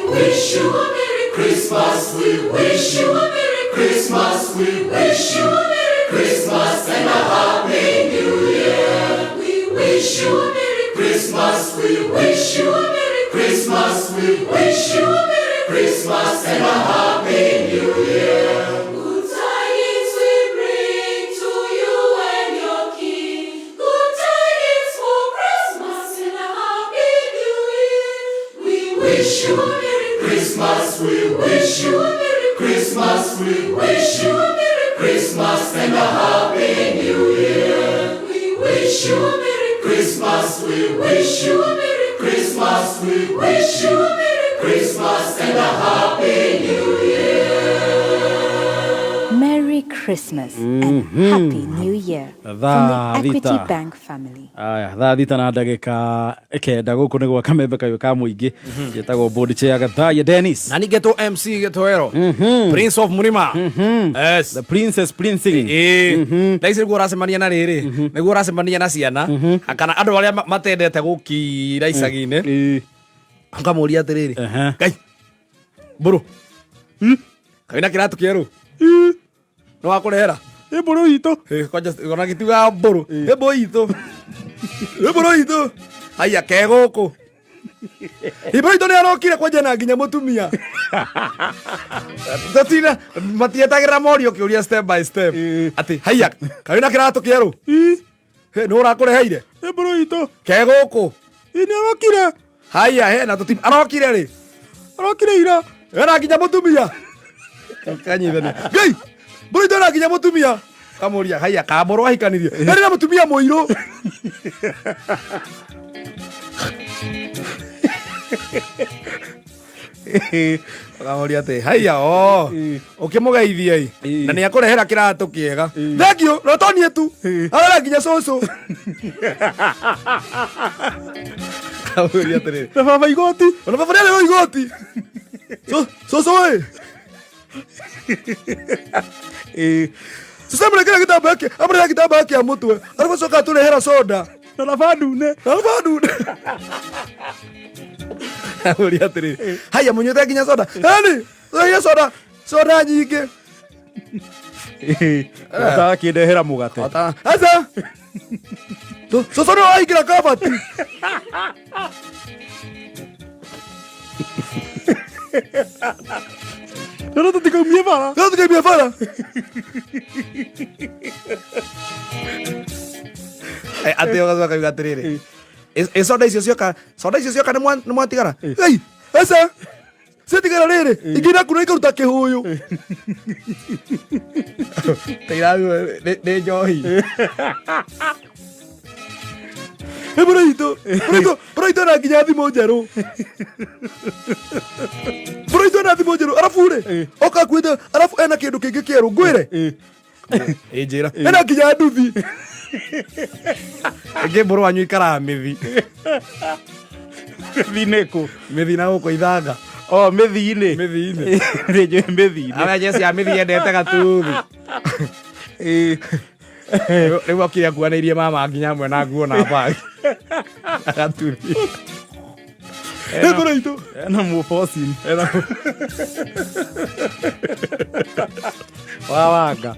Wish you a Merry Christmas. We wish you a Merry Christmas. We wish you a Merry Christmas and a Happy New Year. We wish you a Merry Christmas. We wish you a Merry Christmas. We wish you a Merry Christmas and a Happy New Year. Good tidings we bring to you and your kin. Good tidings for Christmas and a Happy New Year. We wish you a Merry Christmas. We wish you a Merry Christmas. We wish you a Merry Christmas and a Happy New Year. We wish you a Merry Christmas. We wish you a Merry Christmas. We wish you a Merry Christmas and a Happy New Year. Merry Christmas and Happy New Year from Thaa the Equity thita. Bank family. Aya, thaa 6 na ndagĩka 9, gũkũ nĩ gwa Kamembe kayũ ka mũingĩ. Njĩtagwo board chair Gathaiya Dennis. Na nĩngetwo MC Gĩtoero, Prince of Murima. Yes. The princess princing. Ĩĩ, thaa ici nĩguo ũracemania na rĩrĩ, nĩguo ũracemania na ciana kana andũ arĩa matendete gũkira icagi-inĩ, ũkamũria atĩrĩrĩ, "Ngai mbũrũ kaĩ na kĩratũ kĩerũ nĩ wakũrehera?" Ĩ mbũrũ itũ. Kwanja ona gĩtiugaga mbũrũ, ĩ mbũrũ itũ, ĩ mbũrũ itũ, aya ke gũkũ. Ibro nĩ arokire kwanja na nginya mũtumia. Tatina matietagĩrĩra morio kĩũria step by step. Atĩ haiya kaĩ na kĩratũ kĩerũ? He nĩ ũrakũreheire? Ibro itũ. Ke gũkũ. Nĩ arokire. Haiya he na tũti arokire rĩ? Arokire ira. Ena nginya mũtumia. Kanyithania. Ngai! Mbũrũ itũ ena nginya mũtumia. Kamũria haiya kamũrũ ahikanirie. Ena na mũtumia mũirũ. Kamũria atĩ haiya o ũkĩmũgeithia ĩ na nĩ akũrehera kĩratũ kĩega. Thank you, no to niĩ tu. Arora nginya cũcũ. Kamũria atĩrĩrĩ. Na baba igoti. Ona baba nĩ igoti. Cũcũ ĩ. Cũcũ amũrekera gĩtambaya kĩa amũrekera gĩtambaya kĩa mũtwe. Arabu acoka atũrehera soda. Na raba ndune. Na raba ndune. Amũria atĩrĩrĩ. Haiya mũnyuĩte nginya soda. Eni, tũrehire soda. Soda nyingĩ. Ũtakĩndehera mũgate. Aca. Cũcũ nĩ waingĩra kabati. No tũtikaumie bara. No tũtikaumie bara. Atĩ ũgacoka kauga atĩrĩrĩ. Ĩ soda icio cioka, soda icio cioka nĩ mwatigara. Ei, aca. Ciatigara rĩrĩ, ingĩ inakunwo ikaruta kĩhũyũ. Tairanyua nĩ njohi. Mbũrũ itũ, mbũrũ itũ ena nginya thimũ njerũ. Mbũrũ itũ ena thimũ njerũ, arabu rĩ, oka akuĩte, arabu ena kĩndũ kĩngĩ kĩerũ, ngwĩre. Ĩ njĩra. Ena nginya nduthi. Ĩngĩ mbũrũ wanyu ikaraga mĩthi. Mĩthi nĩ kũ? Mĩthi na gũkũ ithanga. Oh, mĩthi-inĩ. Mĩthi-inĩ. Nĩ njũĩ mĩthi-inĩ. Arĩa jeci ya mĩthi yendete gatuthi. Rĩu okire akuanĩirie mama nginya amwe na nguo na bag. Agatuthi. Mbũrũ itũ. Ena mũbocini. Ena wa wanga.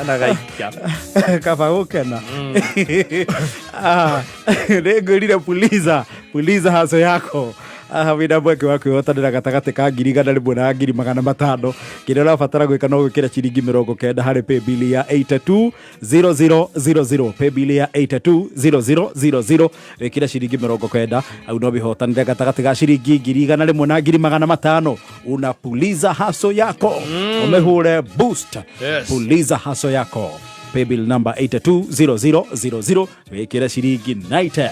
Ana gaikia. Kaba gũkena. Nĩ ngwĩrire puliza, puliza haco yako. Wĩna mweke wa kwĩhotanĩra gatagatĩ ka 100,000 na 500,000. Kĩrĩa ũrabatara gwĩka no gwĩkĩra ciringi 90 harĩ paybill ya 820000. Paybill ya 820000 wĩkĩre ciringi 90 au no wĩhotanĩre gatagatĩ ga ciringi 100,000 na 500,000. Unapuliza haso yako. Ũmĩhũre boost. Yes. Puliza haso yako. Paybill number 820000 wĩkĩre ciringi 90.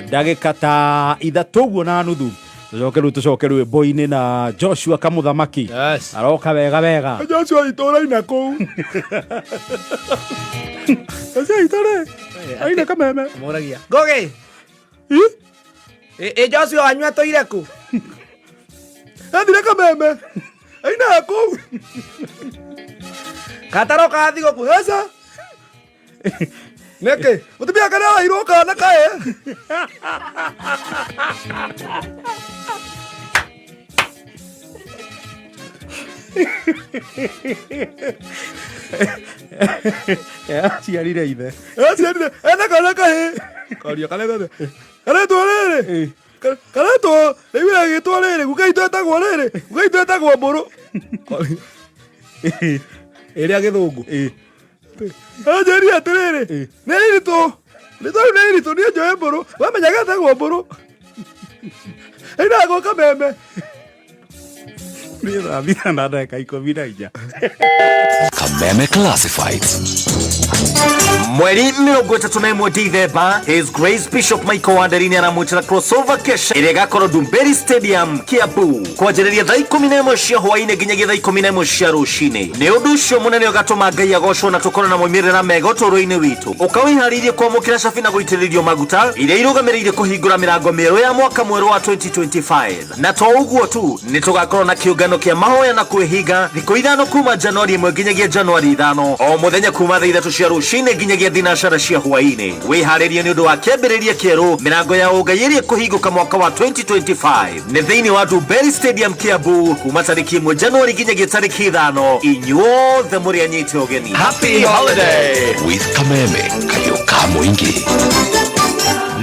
Ndagĩka ta ithatũ ũguo na nuthu tũcoke rĩu tũcoke rwĩmbo-inĩ na Joshua Kamũthamaki. Yes. Aroka wega wega. Joshua itũra ina kũu. Joshua itũra aina kameme. Moragia. Ngũgĩ. Ĩ Joshua wanyu atũire kũ? Athire kameme. Aina kũu. Kataroka thigũkũ. Aca. Nĩkĩ? Mũtumia kana arairwo kana kae. Aciarire ithe. Aciarire ena kana kahĩ. Karia kana gathe. Karetwo rĩrĩ. Karetwo rĩu gagĩtwo rĩrĩ guka itũ etagwo rĩrĩ. Guka itũ etagwo mbũrũ. Ĩrĩa gĩthũngũ. Anjĩrire atĩrĩrĩ, nĩ iritũ. Rĩtwa rĩu nĩ iritũ niĩ njũĩ mbũrũ. Wamenya getagwo mbũrũ. Ĩinagwo kameme. Nĩ thaa thita na ndagĩka 14. Kameme Classifieds. Mweri 31 Dithemba, His Grace Bishop Michael Wanderi nĩ aramwĩtĩra crossover kesha ĩrĩa ĩgakorwo Ndumberi Stadium, Kiambu, kwanjĩrĩria thaa 11 cia hwaĩ-inĩ nginyagia thaa 11 cia rũcinĩ. Nĩ ũndũ ũcio mũnene ũgatũma Ngai agocwo na tũkorwo na moimĩrĩra mega ũtũũro-inĩ witũ. Ũka wĩharĩirie kwamũkĩra cabi na gũitĩrĩrio maguta iria irũgamĩrĩire kũhingũra mĩrango mĩerũ ya mwaka mwerũ wa 2025. Na to ũguo tu, nĩ tũgakorwo na kĩũngano kĩa mahoya na kwĩhinga thikũ 5 kuma Januari 1 nginyagia Januari 5, o mũthenya kuma thaa 3 cia rũcinĩ nginyagia thinacara cia hwaĩ-inĩ. Wĩharĩrie nĩ ũndũ wa kĩambĩrĩria kĩerũ, mĩrango ya ũngai ĩrĩa ĩkũhingũka mwaka wa 2025 nĩ thĩinĩ wa Ndumberi Stadium, Kiambu, kuma tarĩki 1 Januari nginyagia tarĩki 5. Inyuothe mũrĩ anyite ũgeni. Happy holiday with Kameme Kayuka Mwingi.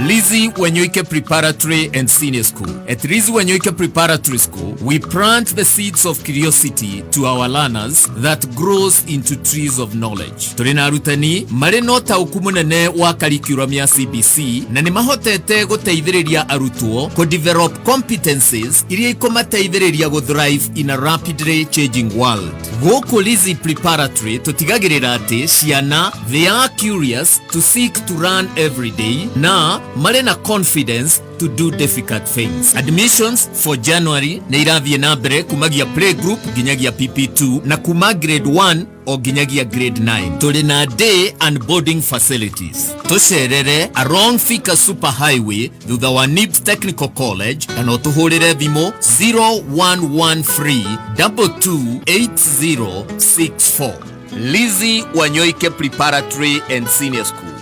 Lizzie Wanyoike Preparatory and Senior School. At Lizzie Wanyoike Preparatory School, we plant the seeds of curiosity to our learners that grows into trees of knowledge. Tũrĩ na arutani marĩ na ũtaũku mũnene wa curriculum ya CBC na nĩ mahotete gũteithĩrĩria arutwo kũ develop competencies iria ikũmateithĩrĩria gũ thrive in a rapidly changing world. Gũkũ Lizzie Preparatory tũtigagĩrĩra atĩ ciana they are curious to seek to learn every day na marĩ na confidence to do difficult things. Admissions for January nĩ irathiĩ na mbere kumagia playgroup nginyagia PP2 na kuma grade 1 o nginyagia grade 9. Tũrĩ na day and boarding facilities. Tũcerere along Thika Super Highway thutha wa NIBS Technical College na no tũhũrĩre thimũ 0113 228064. Lizzie Wanyoike Preparatory and Senior School,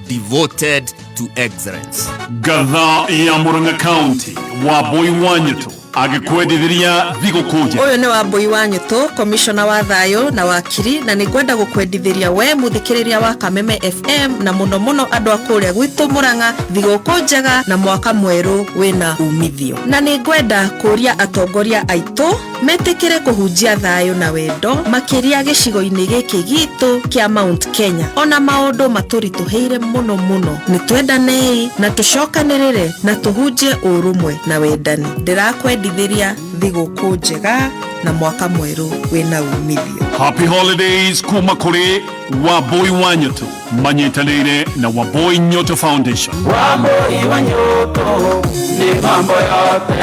devoted to excellence. Ngatha ya Murang'a County Wambui wa Nyutu agĩkwendithĩria thigũkũ njega. Ũyũ nĩ Wambui wa Nyũtũ, komishona wa thayũ na wakiri, na nĩ ngwenda gũkwendithĩria we mũthikĩrĩria wa Kameme FM na mũno mũno andũ a kũrĩa gwitũ Mũrang'a thigũkũ njega na mwaka mwerũ wĩna umithio. Na nĩ ngwenda kũria atongoria aitũ metĩkĩre kũhunjia thayũ na wendo makĩria gĩcigo-inĩ gĩkĩ gitũ kĩa Mount Kenya. Ona maũndũ matũritũhĩire mũno mũno, nĩ twendanei na tũcokanĩrĩre na tũhunjie ũrũmwe na wendani. Ndĩrakwendithĩria thigũkũ njega na mwaka mwerũ wĩna umithio. Happy holidays kuma kũrĩ Wambui wa Nyutu manyitanĩire na Wambui Nyoto Foundation. Wambui wa Nyoto ni mambo yote.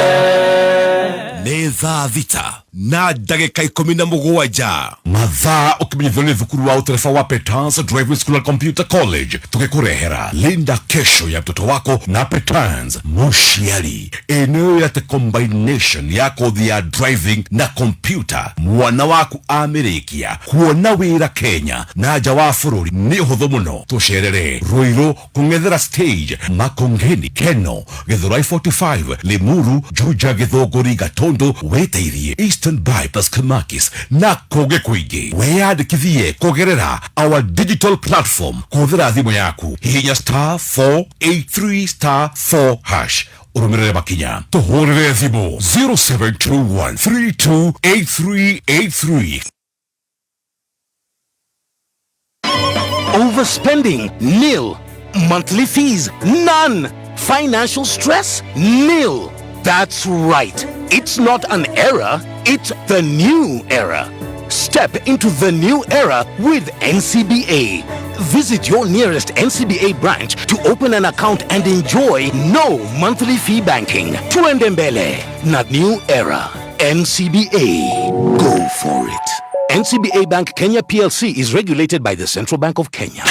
Nĩ thaa 6 na ndagĩka 17 mathaa ũkĩmenyithio nĩ thukuru wa ũtereba wa Petans Driving School and Computer College tũgĩkũrehera linda kesho ya mtoto wako na Petans mũciari eneo yate combination ya kothi ya driving na computer mwana waku amĩrĩkia kuona wĩra Kenya na nja wa bũrũri nĩ ũhũthũ mũno. Tũcerere Ruiru kũng'ethera stage Makongeni Keno Githurai 45 Limuru Juja Githũngũri Gatundu wĩteithie Eastern Bypass Kamakis na kũngĩ kũingĩ. Wĩyandĩkithie kũgerera our digital platform kũhũthĩra thimũ yaku hihinya star 483 star 4 hash ũrũmĩrĩre makinya tũhũrĩre thimũ 0721 328383. Overspending, nil. Monthly fees, none. Financial stress, nil. That's right. It's not an era, it's the new era. Step into the new era with NCBA. Visit your nearest NCBA branch to open an account and enjoy no monthly fee banking. Tuende mbele na new era. NCBA. Go for it. NCBA Bank Kenya PLC is regulated by the Central Bank of Kenya.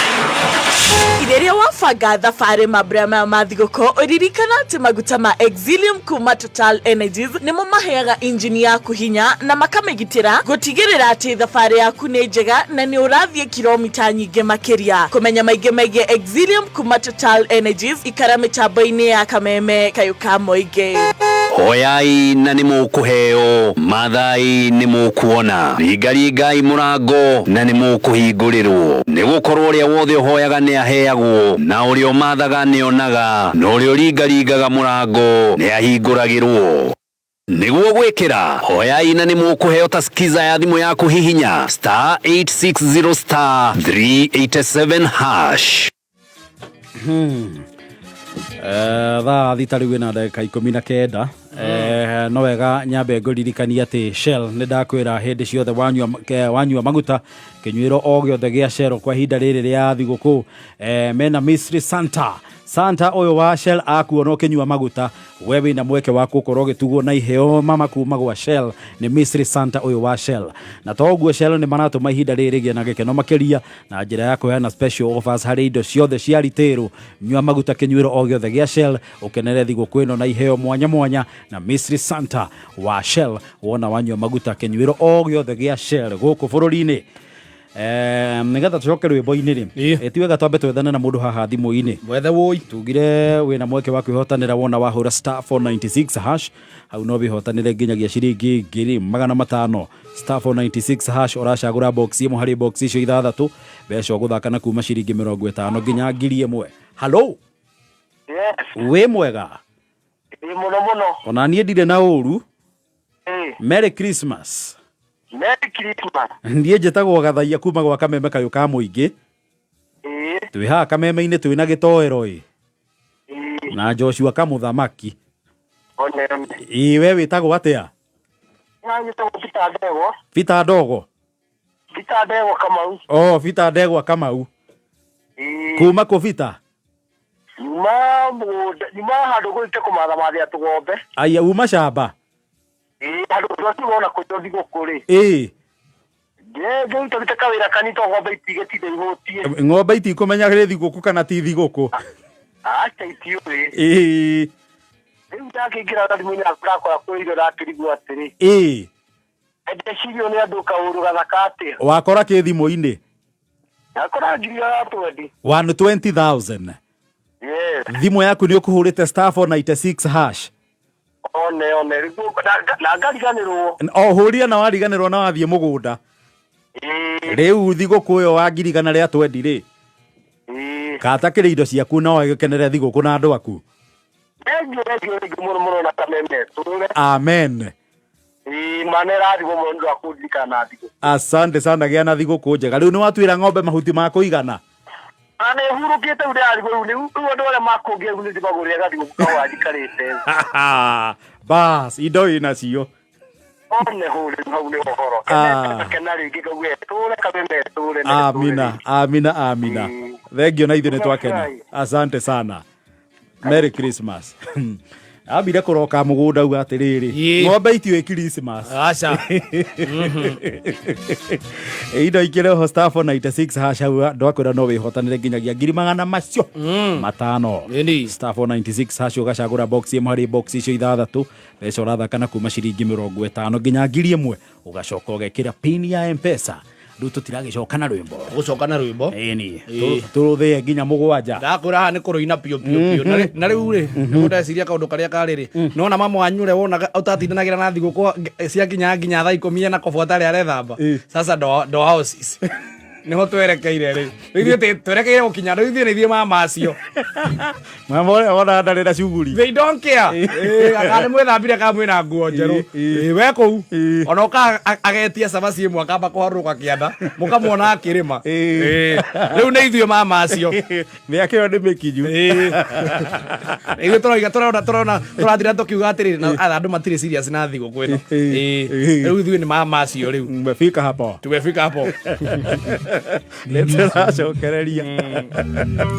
Rĩrĩa wabanga thabarĩ mambura maya ma thigũkũ ũririkana atĩ maguta ma Exilium kuma Total Energies nĩmo maheaga injini yaku hinya na makamĩgitĩra gũtigĩrĩra atĩ thabarĩ yaku nĩ njega na nĩ ũrathiĩ kilomita nyingĩ makĩria. Kũmenya maingĩ megiĩ Exilium kuma Total Energies ikara mĩtambo-inĩ ya Kameme kayũ ka mũingĩ. Hoyai na nĩ mũkũheo, mathai nĩ mũkuona, ringaringai mũrango na nĩ mũkũhingũrĩrwo. Nĩ gũkorwo ũrĩa wothe ũhoyaga nĩ aheagwo, na ũrĩa ũmathaga nĩ onaga, na ũrĩa ũringaringaga mũrango nĩ ahingũragĩrwo. Nĩguo gwĩkĩra hoyai na nĩ mũkũheo ta skiza ya thimũ yaku hihinya star 860 star 387 hash. Thaa 6 rĩu ĩna ndagĩka 19. No wega nyambe ngũririkania atĩ Shell nĩ ndakwĩra hĩndĩ ciothe wanyua maguta kĩnyuĩro o gĩothe gĩa Shell kwa ihinda rĩrĩ rĩa thigũkũ mena Mystery Santa. Santa ũyũ wa Shell akuona ũkĩnyua maguta we wĩna mweke wa gũkorwo ũgĩtugwo na iheo mama kuma gwa Shell nĩ Mystery Santa ũyũ wa Shell. Na toguo Shell nĩ maratũma ihinda rĩrĩ rĩgĩe na gĩkeno makĩria na njĩra ya kũheana special offers harĩ indo ciothe cia retail. Nyua maguta kĩnyuĩro o gĩothe gĩa Shell ũkenere thigũkũ ĩno na iheo mwanya mwanya na Mystery Santa wa Shell wona wanyua maguta kĩnyuĩro o gĩothe gĩa Shell gũkũ bũrũri-inĩ. Nĩgetha tũcoke rwĩmbo-inĩ rĩ, ti wega twambe twethane na mũndũ haha thimũ-inĩ. Mwethe wũi. Tugire wĩna mweke wa kwĩhotanĩra wona wahũra star 496 hash hau no wĩhotanĩre nginyagia ciringi 500,000. Star 496 hash ũracagũra box ĩmwe harĩ box icio ithathatũ mbeca ũgũthaka na kuma ciringi 50 nginya 1,000. Hello. Yes. Wĩ mwega? Ĩ mũno mũno. Ona niĩ ndirĩ na ũru. Ĩ. Merry Christmas. Merry Christmas. Niĩ njĩtagwo Gathaia kuma gwa Kameme kayũ ka mũingĩ. Ĩ. Twĩ haha Kameme-inĩ twĩ na gĩtoero ĩ. Na Joshua Kamũthamaki. One one. Ĩ we wĩtagwo atĩa? Nyitagwo Peter Ndegwa. Peter Ndogo. Peter Ndegwa Kamau. Oh, Peter Ndegwa Kamau. Ĩ. Kuma kũ Peter? Nyuma mũgũnda, nyuma handũ gũthite kũmatha mathia tũgombe. Aya uma camba. Ĩ, handũ twakiwona kũjwo thigũkũ rĩ. Ĩ. Ngĩrutĩte kawĩra kanini to ng'ombe itigĩtinde ihũtiĩ. Ng'ombe itikũmenya nĩ thigũkũ kana ti thigũkũ. Aca itiũĩ. Ĩ. Rĩu ndakĩingĩra thimũ-inĩ yaku ndakora kwĩ irio ndakĩrigwo atĩrĩ. Ĩ. Ndecirio nĩ andũ kaũndũ gathaka atĩa. Wakora kĩ thimũ-inĩ? Ndakora ngiri ya twendi. 120,000. Yes. Thimũ yaku nĩ ũkũhũrĩte star 496 hash. One one rĩu na ngariganĩrwo. O hũrire na wariganĩrwo na wathiĩ mũgũnda. Rĩu thigũkũ ĩyo wa ngiri igana rĩa twendi rĩ. Kata kĩrĩ indo ciaku na ũgĩkenere thigũkũ na andũ aku. Thengiũ thengiũ thengiũ mũno mũno na Kameme tũre. Amen. Ĩ mana ĩrathimwo mũno nĩ ũndũ wa kũndirikana thigũkũ. Asante sana gĩa na thigũkũ njega. Rĩu nĩ watuĩra ng'ombe mahuti ma kũigana? Na nĩ hurũkĩte rĩu ndĩrarigwo rĩu rĩu rĩu andũ arĩa makũngĩa rĩu nĩ ndĩmagũrĩre gathigũkũ kahũa njikarĩte. Bas, indo ĩnacio. One hũ rĩu hau nĩ ũhoro. Ah. Kena rĩngĩ ngauge tũre Kameme tũre na tũre. Amina, amina, amina. Thengio na ithuĩ nĩ twakena. Asante sana. Merry Christmas. Ambire kũroka mũgũnda uga atĩrĩrĩ, ng'ombe itiũĩ Christmas. Aca. Indo ikĩrĩ ho star 496 hash hau andũ akwĩra no wĩhotanĩre nginyagia ngiri magana macio matano. Star 496 hash ũgacagũra box ĩmwe harĩ box icio ithathatũ, mbeca ũrathaka na kuma ciringi mĩrongo ĩtano nginya ngiri ĩmwe, ũgacoka ũgekĩra pin ya M-Pesa. Rĩu tũtiragĩcoka na rwĩmbo. Gũcoka na rwĩmbo. Ĩni. Tũrũthĩe nginya mũgwanja. Ndakwĩra haha nĩ kũrũina piũ piũ piũ. Na rĩu rĩ, nĩguo ndeciria kaũndũ karĩa karĩ rĩ, nona mama wanyu ũrĩa wonaga ũtatindanagĩra na thigũkũ ciakinya nginya thaa ikũmi ena kobo atarĩ arethamba. Sasa ndo houses. Nĩho twerekeire rĩu. Rĩu ithuĩ twerekeire gũkinya rĩu ithuĩ nĩ ithuĩ mama acio. Mama ũrĩa wonaga ndarĩ na cuguri. They don't care. Kana nĩ mwĩthambire kana mwĩna nguo njerũ. We kũu. Ona ũka agetia cabaci ĩmwe akamba kũharũrũka kĩanda, mũkamuona akĩrĩma. Rĩu nĩ ithuĩ mama acio. Mĩaka ĩyo nĩ mĩkinyu. Ithuĩ tũroiga tũrona tũrona tũrathira tũkiuga atĩrĩrĩ na andũ matirĩ serious na thigũkũ ĩno. Rĩu ithuĩ nĩ mama acio rĩu. Tumefika hapo. Tumefika hapo. Nĩ tũracokereria.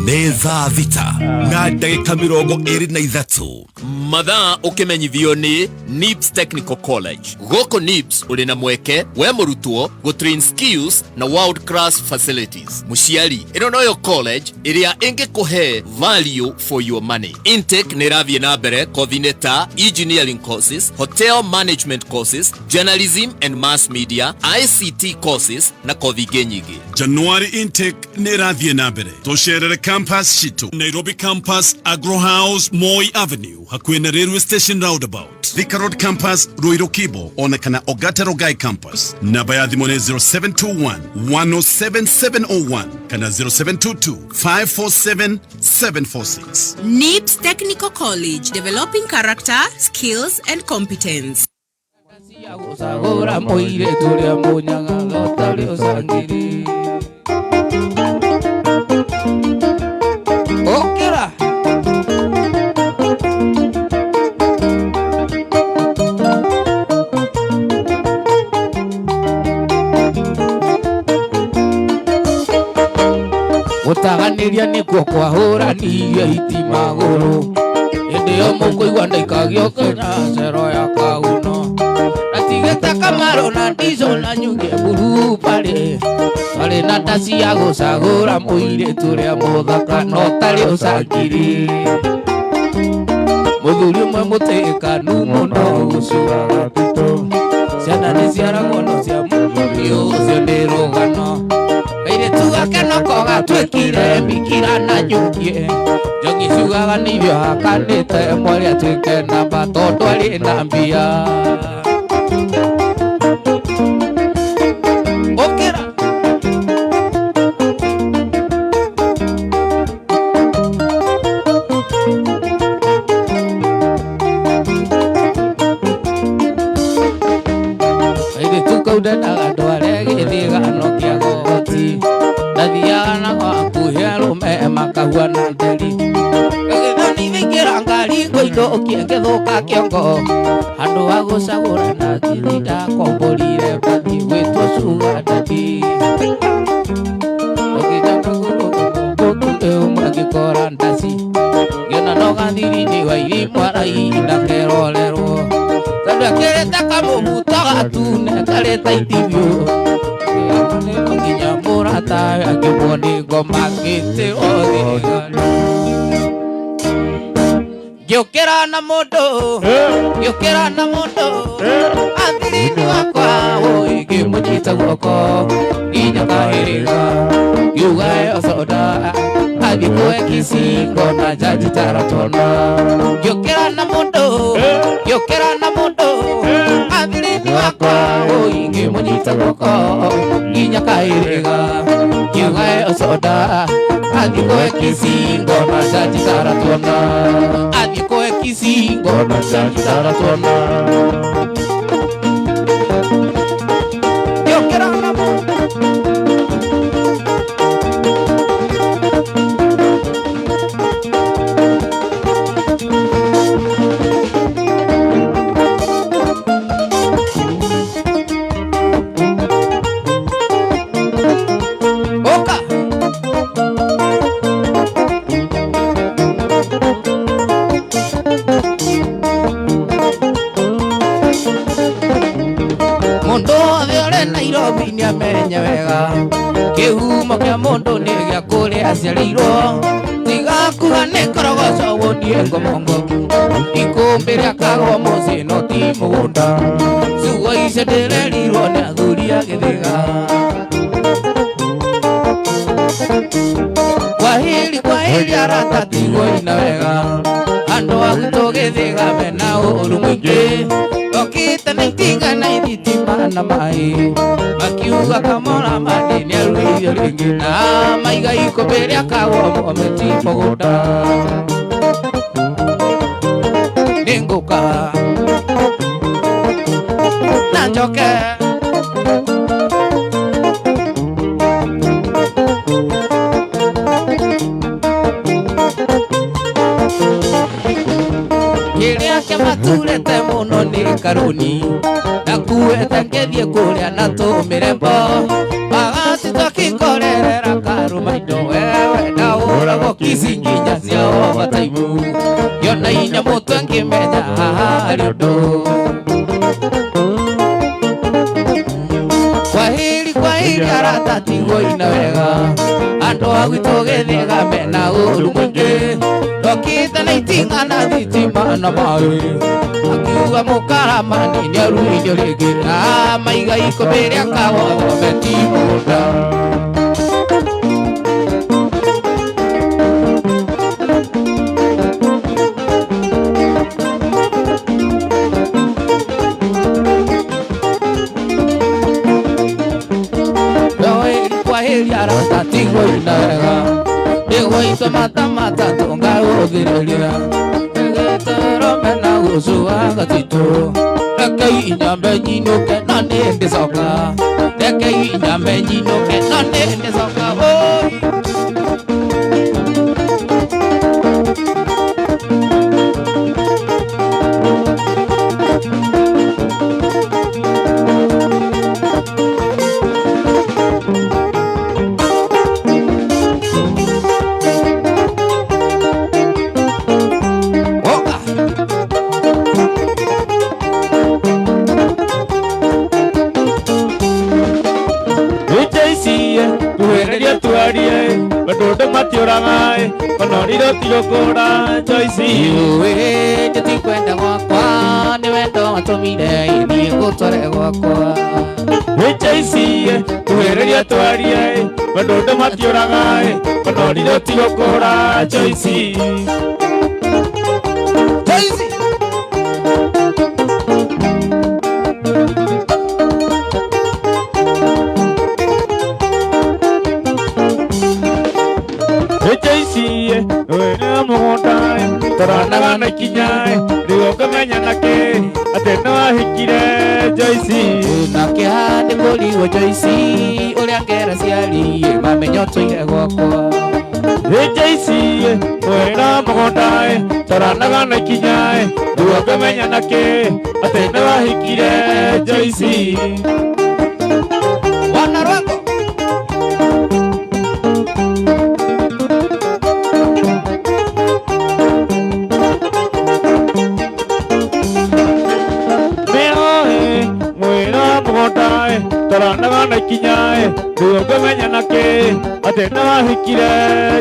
Nĩ thaa thita na ndagĩka mĩrongo ĩrĩ na ithatũ. Mathaa ũkĩmenyithio nĩ NIBS Technical College. Gũkũ NIBS ũrĩ na mweke we mũrutwo gũtrain skills na world class facilities. Mũciari, ĩno noyo college ĩrĩa ĩngĩkũhe value for your money. Intake nĩ ĩrathiĩ na mbere kothi-inĩ ta engineering courses, hotel management courses, journalism and mass media, ICT courses na kothi ingĩ nyingĩ. January intake nĩ ĩrathiĩ na mbere. Tũcerere campus citũ Nairobi campus, Agro House, Moi Avenue, hakuhĩ na railway station roundabout, Thika Road campus, Ruiru Kibo, ona kana Ogata Rogai campus. Namba ya thimũ nĩ 0721 107 701 kana 0722 547 746. NIBS Technical College, developing character, skills, and competence. Gũcagũra mũirĩtu ũrĩa mũnyaga ũtarĩ ũcangiri. Ũkĩra. Gũtaganĩria nĩkuo kwahũranirie hiti magũrũ. Hĩndĩ ĩyo mũkũigua ndaikagio kena cero ya kauno. Natigĩte Kamaro na Ndico na nyunge mburu parĩ. Twarĩ na ndaci ya gũcagũra mũirĩtu ũrĩa mũthaka no ũtarĩ ũcangiri. Mũthuri ũmwe mũtĩkanu mũno gũcuraga ntito. Ciana nĩ ciaragwo no cia mũthuri ũcio nĩ rũgano. Kairĩtu gake noko gatuĩkire mbikira na nyukie. Njoki ciugaga nĩ irio hakanĩte mwarĩ atuĩke namba tondũ arĩ na mbia. Ũkĩra. Ndagĩthũkie ngĩthũka kĩongo handũ ha gũcagũrana thiri ndakomborire mbathi gwĩtwo sugar daddy. Ũkĩnjamba gũkũ ũmwe ngĩkora ndaci ngĩona no gathiri-inĩ wa irimũ arainda kerorerwo tondũ akĩrĩte kamũbuto gatune karĩ ta itimũ nginya mũratawe akĩmwo nĩ ngoma ngĩtĩrwo thigari. Ngĩũkĩra na mũndũ ngĩũkĩra na mũndũ athiri-inĩ wakwa ũĩ ngĩmũnyita guoko nginya kahĩrĩga ngiuga ĩyo soda athiĩ kũhe kicingo na jaji taratona. Ngĩũkĩra na mũndũ ngĩũkĩra na mũndũ athiri-inĩ wakwa ũĩ ngĩmũnyita guoko nginya kahĩrĩga ngiuga ĩyo soda athiĩ kũhe kicingo na jaji taratona. Athiĩ kũhe kicingo na jaji taratona. Ngĩũkĩra na mũndũ. Oka. Mũndũ wothe ũrĩ Nairobi nĩamenye wega kĩhumo kĩa mũndũ nĩ gĩa kũrĩa aciarĩirwo tiga kuga nĩ korogoco woniĩ ngomongo ikũmbĩ rĩakagwo mũciĩ no ti mũgũnda ciugo icio ndĩrerirwo nĩ athuri a Gĩthĩga. Kwaheri kwaheri arata tigwo ina wega andũ a gwitũ Gĩthĩga mena ũũru mũingĩ okĩte na itinga na ithitima na maĩ makiuga kamora mandĩ nĩaruithio rĩngĩ na maiga ikũmbĩ rĩakagwo mũgome ti mũgũnda. Nĩngũka na njoke. Kĩrĩa kĩmaturĩte mũno nĩ karũni ndakuĩte ngĩthiĩ kũrĩa na tũmĩrembo magati tũkĩkorerera karũma indo wewe ndahũragwo kici nginya cia overtime ngĩona inya mũtwe ngĩmenya haha harĩ ũndũ. Kwaheri kwaheri arata tigwo ina wega andũ a gwitũ Gĩthĩga mena ũũru mũingĩ ndokĩte na itinga na thitima na maĩ akiuga mũkaramani nĩaruithio rĩngĩ na maiga ikũmbĩ rĩakagwo thome ti mũgũnda. Kwaheri arata tigwo ina wega nĩgũitwo mata matatũ ngagũthĩrĩria ĩgĩtero mena gũcũa gatitũ rekei nyambe nyinũke na nĩ ndĩcoka rekei nyambe nyinũke na nĩ ndĩcoka oi. Ndikwenda gwakwa nĩ wendo watũmire ithiĩ ngũtware gwakwa. Joyce, kuhĩrĩria twarie, maũndũ matiũraga, onorire ũtigũkũra Joyce. Joyce. Joyce, wĩna mũgũnda, tũranaga na ikinya, rĩu ũngĩmenya nakĩ atĩ nĩwahikire Joyce. Na kĩeha nĩ kũrigwo Joyce, ũrĩa ngera ciariĩ mamenya ũtũire gwakwa. Joyce mwĩna mũgũnda toranaga na ikinya rĩu ũngĩmenya nakĩ atĩ nĩwahikire Joyce. Wana rwako toranaga na ikinya rĩu ũngĩmenya nakĩ atĩ nĩwahikire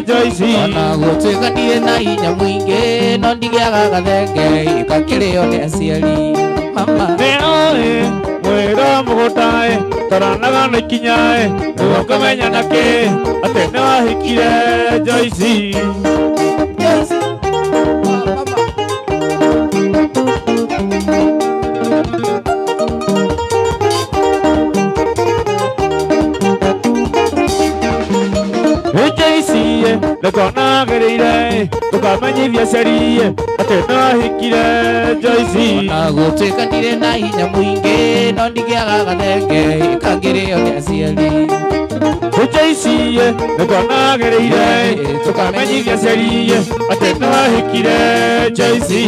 Joyce. Ona gũtuĩka ndirĩ na hinya mũingĩ no ndigĩaga gathenge gakĩrĩo nĩ aciari mama. Nĩoĩ mwĩra mũgũnda toranaga na ikinya rĩu ũngĩmenya nakĩ atĩ nĩwahikire Joyce. Joyce mama. Nĩkonagĩrĩire ndũkamenyithie aciari atĩ nĩwahikire Joyce. Ona gũtuĩka ndirĩ na hinya mũingĩ no ndigĩaga gathenge kangĩrĩo nĩ aciari. Joyce nĩkonagĩrĩire ndũkamenyithie aciari atĩ nĩwahikire Joyce.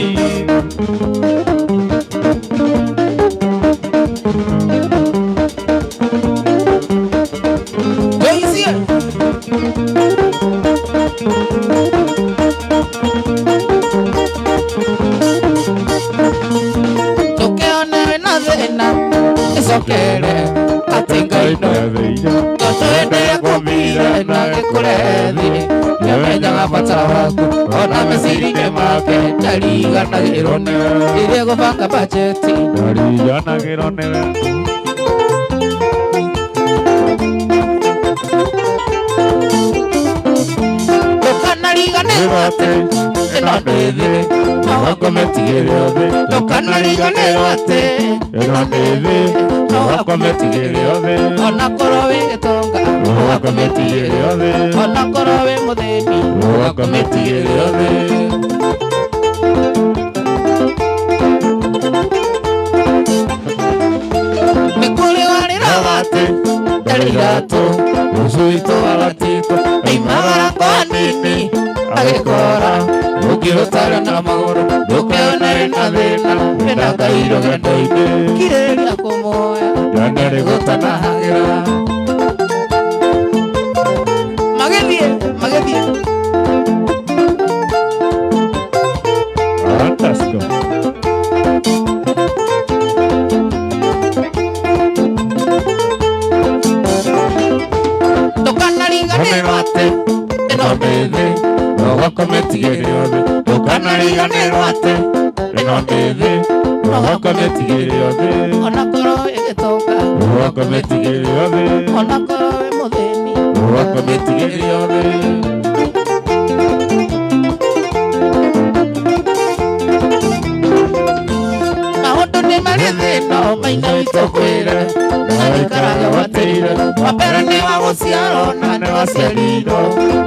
Icokere atĩ Ngai tondũ hĩndĩ ĩrĩa kũmbire na gĩkũre thĩ nĩamenyaga bata waku ona meciria make ndariganagĩrwo nĩwe rĩrĩa gũbanga bajeti ndariganagĩrwo nĩwe. Ndũkanariganĩrwo atĩ ĩno nĩ thĩ no wakũmĩtigĩre thĩ. Ndũkanariganĩrwo atĩ ĩno nĩ thĩ no wakũmĩtigĩre thĩ. Ona korwo wĩ gĩtonga no wakũmĩtigĩre thĩ. Ona korwo wĩ mũthĩni no wakũmĩtigĩre thĩ. Nĩ kũrĩ warĩraga atĩ ndarĩ iratũ rũciũ witũ wa gatitũ aimagara kwa nini agĩkora ũngĩũtara na magũrũ ndũkeonere na thĩna wĩna Ngai rũgendo-inĩ kirĩrĩria kũmuoya ndarĩgũtanahagĩra. Magĩthiĩ magĩthiĩ. Fantástico. Ndũkanariganĩrwo atĩ ĩno nĩ thĩ no wakũmĩtigĩre thĩ. Ndũkanariganĩrwo atĩ ĩno nĩ thĩ no wakũmĩtigĩre thĩ. Ona korwo wĩ gĩtonga no wakũmĩtigĩre thĩ. Ona korwo wĩ mũthĩni no wakũmĩtigĩre thĩ. Maũndũ nĩ marĩ thĩna maina witũ kwĩre na wĩikarage watĩire wa mbere nĩ wa gũciarwo na nĩ waciarirwo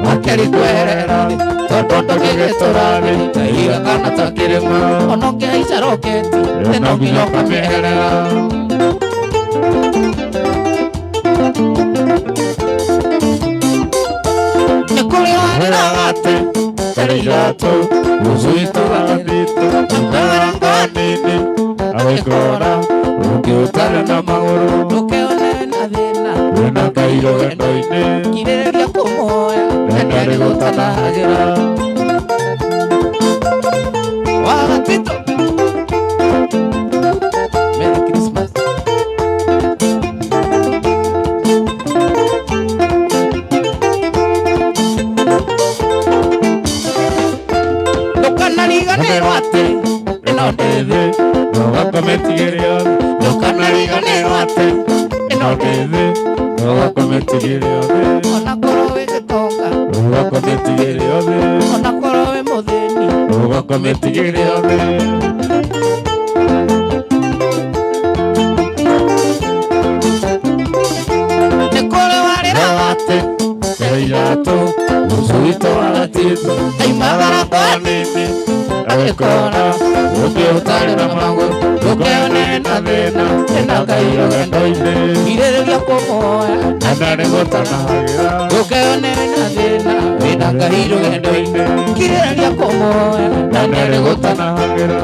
wa kerĩ kweherera tondũ ndũngĩgĩtũra thĩ ta ihiga kana ta kĩrĩma ona ũngĩhaica roketi thĩ no nginya ũkamĩeherera. Nĩ kũrĩ warĩraga atĩ ndarĩ iratũ rũciũ witũ wa gatitũ aimagara kwa nini agĩkora ũngĩũtara na magũrũ ndũkeonere na thĩna wĩna Ngai rũgendo-inĩ kirĩrĩria kũmuoya ndarĩgũtanahagĩra. Wa gatitũ. Merry Christmas. Ndũkanariganĩrwo atĩ ĩno nĩ thĩ no wakũmĩtigĩre thĩ. Ndũkanariganĩrwo atĩ ĩno nĩ thĩ no wakũmĩtigĩre thĩ. Ona korwo wĩ gĩtonga no wakũmĩtigĩre thĩ. Ona korwo wĩ mũthĩni no wakũmĩtigĩre thĩ. Nĩ kũrĩ warĩraga atĩ ndarĩ iratũ rũciũ witũ wa gatitũ aimagara kwa nini agĩkora ũngĩũtara na magũrũ ndũkeonere na thĩna wĩna Ngai rũgendo-inĩ kirĩrĩria kũmuoya na ndarĩgũtanahagĩra. Ndũkeonere na thĩna wĩna Ngai rũgendo-inĩ Kirĩrĩria kũmuoya na nĩarĩ gũtanahagĩra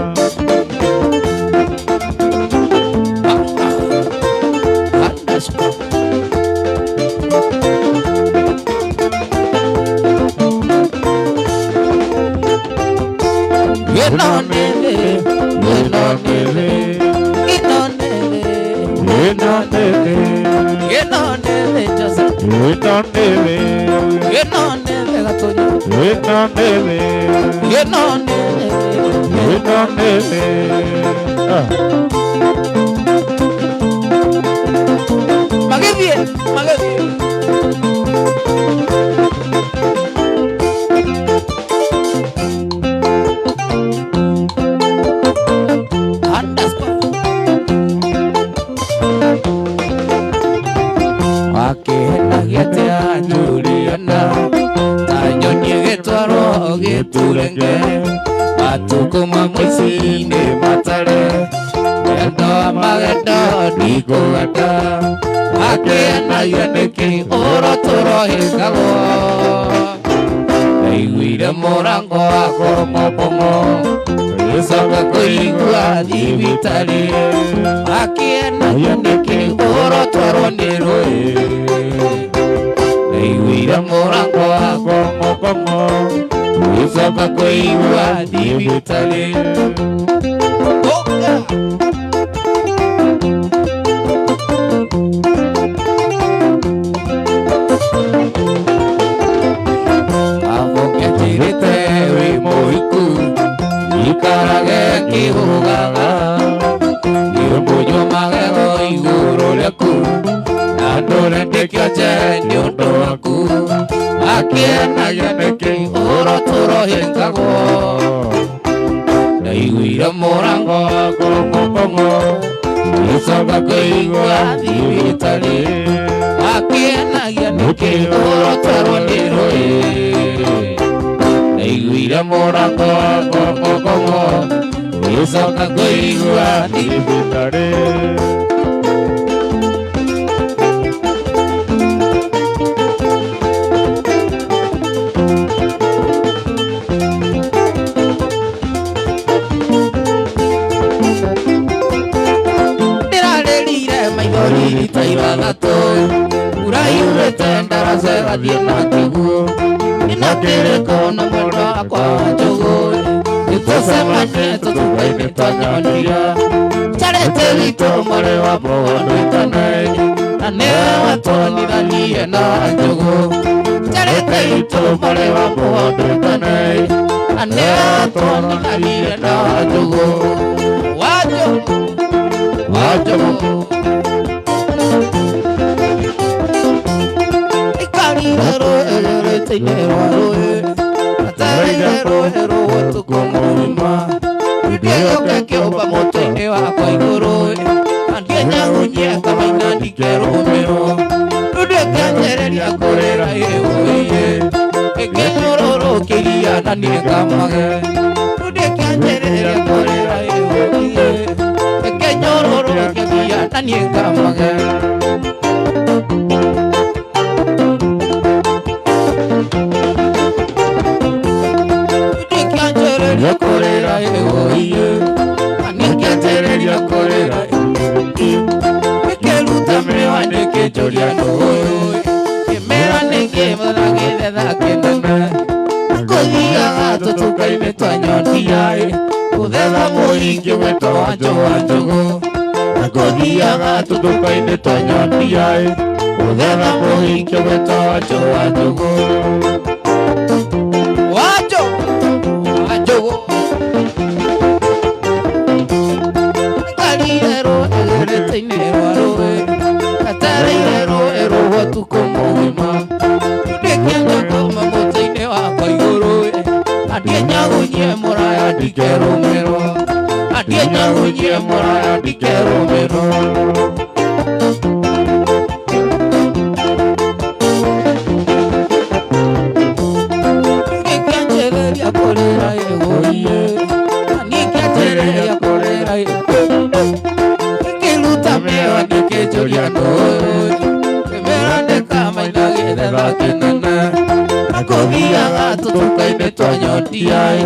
Akũthiaga tũtuka-inĩ twa nyondi ai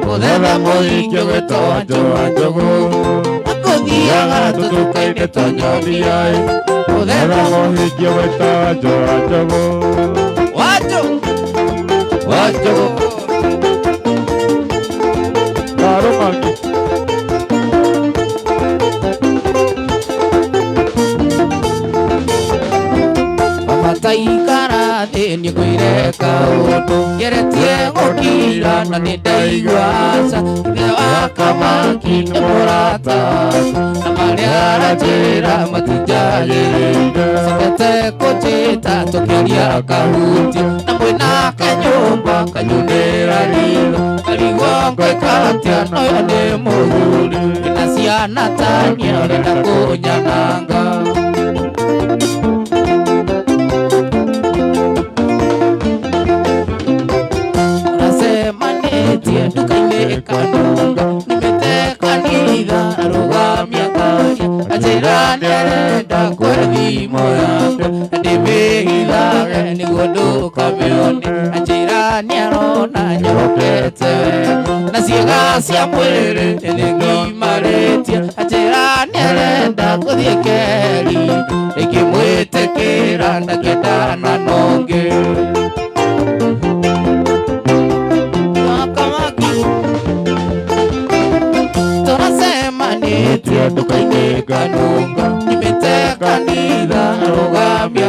Mũthemba mũhiki ũgwĩtwo Wanjũ wa Njũgũ Akũthiaga tũtuka-inĩ twa nyondi ai Mũthemba mũhiki ũgwĩtwo Wanjũ wa Njũgũ Wanjũ wa Njũgũ Karũmaki Mataikara thĩ nĩngwĩre kaũndũ ngeretie gũkira na nĩndaigua aca ithe wa Kamaki nĩ mũrata na marĩa aranjĩra matinjagĩrĩire cokete kũnjĩta tũkĩaria akahutia na mwĩna kanyũmba kanyunĩra ritho ngarigwo ngwĩka atĩa noyo nĩ mũthuri ndĩna ciana tania ũrenda kũnyananga. Nduka-inĩ kanunga nimĩte kanitha arũgamia ngaria anjĩra nĩarenda kũhe thimũ yakwa na ndĩmĩhithage nĩguo ndũkamĩone anjĩra nĩarona nyorokete wega na ciĩga cia mwĩrĩ nĩngimarĩtie anjĩra nĩarenda gũthiĩ keri ĩngĩmwĩtĩkĩra ndakĩendana na ũngĩ. Nduka-inĩ kanunga nimĩte kanitha arũgamia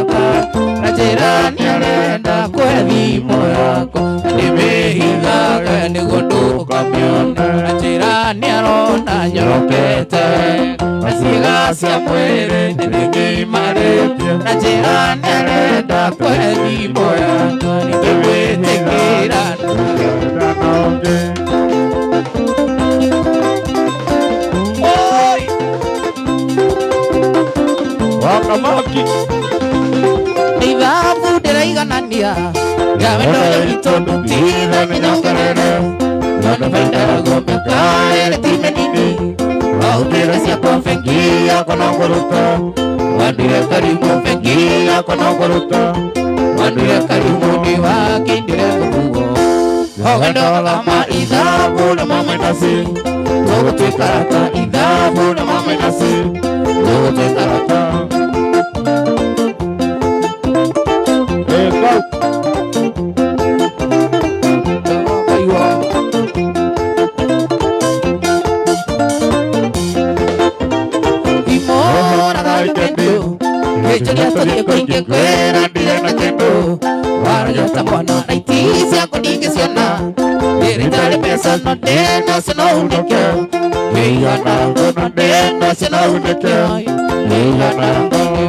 na njĩra nĩarenda kũhe thimũ yakwa na ndĩmĩhithage nĩguo ndũkamĩone na njĩra nĩarona nyorokete na ciĩga cia mwĩrĩ nĩndĩmĩimarĩtie na njĩra nĩarenda kũhe thimũ yakwa nĩndĩmwĩtĩkĩra Wakamaki Ithabu ndĩraiganania rĩa wendo ũyũ witũ ndutithe mĩnyongerere tondũ baida yaguo mĩaka ĩrĩ ti mĩnini wahumbĩre ciakwa bengi yakwa no ngũruta wandire karimu bengi yakwa no ngũruta wandire karimu ndĩ wakĩndire mũkuo o wendo kama ithabu na mamenasi tũgũtuĩka ta ithabu na mamenasi tũgũtuĩka ta. Kwĩra ndirĩ na kĩndũ waragĩta mwana na iti ciakwa ndingĩciona ndĩrĩtarĩ mbeca no ndĩnacio no unĩke wĩigana no ndĩnacio no unĩke wĩigana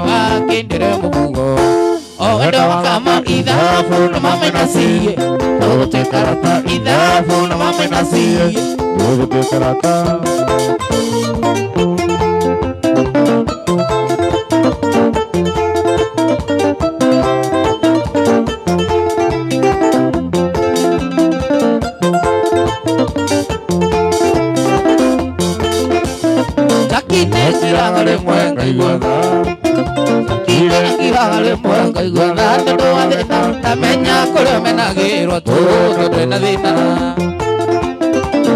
wakĩndĩre mũgugo o wendo kama ithabu na mamenasi tũgũtuĩka rata ithabu na mamenasi tũgũtuĩka rata. Ndamenya kũrĩa ũmenagĩrwo tũtũ ndũrĩ na thĩna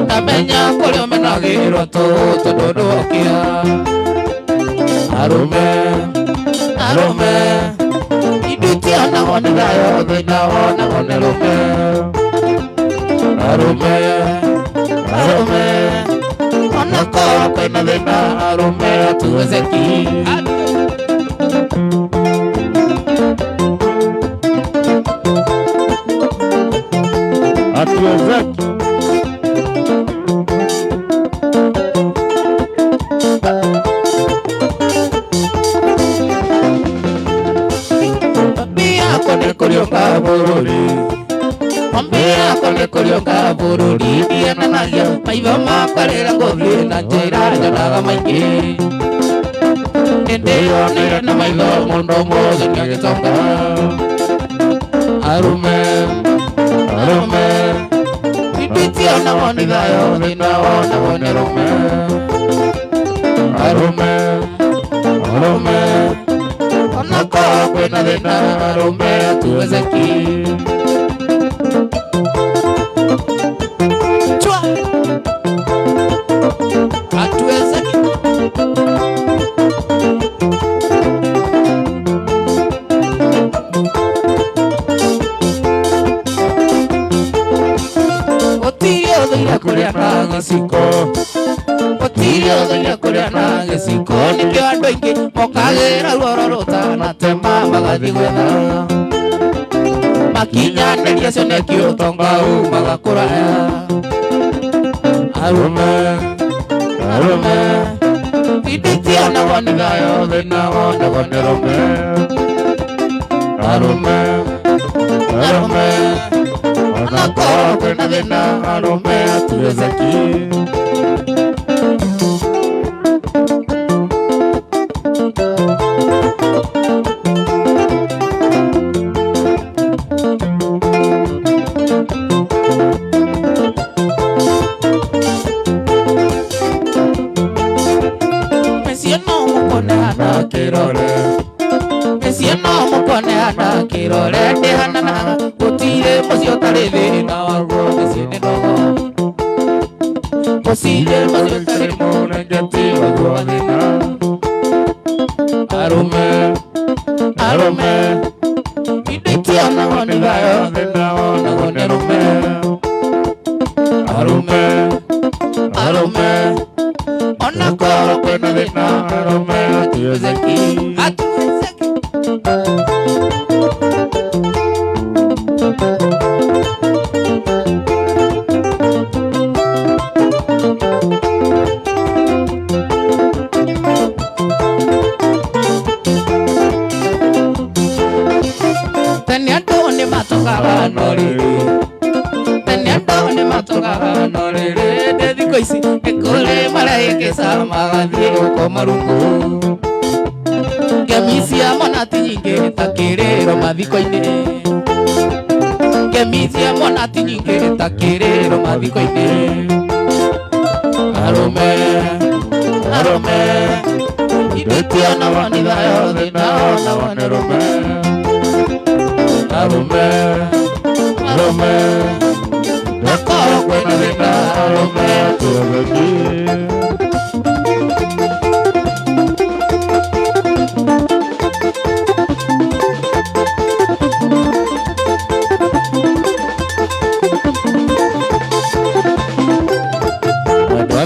ndamenya kũrĩa ũmenagĩrwo tũtũ ndũndũkia arũme arũme indutionagwo nĩ thayũ thĩna wonagwo nĩ rũme arũme arũme onakorwo kwĩna thĩna arũme hatuwezeki. Hatuwezeki. Mwambia kone kurioka bũrũri ndionanagia maitho makwa rĩrĩa ngũthiĩ na njĩra nyonaga maingĩ nĩndĩyonire na maitho mũndũ mũthĩ nĩagĩtonga arume arume indo itionagwo nĩ thayũ thĩna wonagwo nĩ rũme arume arume onakorwo kwĩna thĩna arume hatuwezeki. gĩciko gũtirĩ ũthũire kũrĩa na gĩciko nĩkĩo andũ aingĩ mokagĩra ruoro rũtanatema magathiĩ gwetha makinyanĩria cioneki ũtonga umaga kũraya arume arume iditionagwo nĩ thayũ thĩna wonagwo nĩ rũme arume arume onakorwo kwĩna thĩna arume hatuwezeki.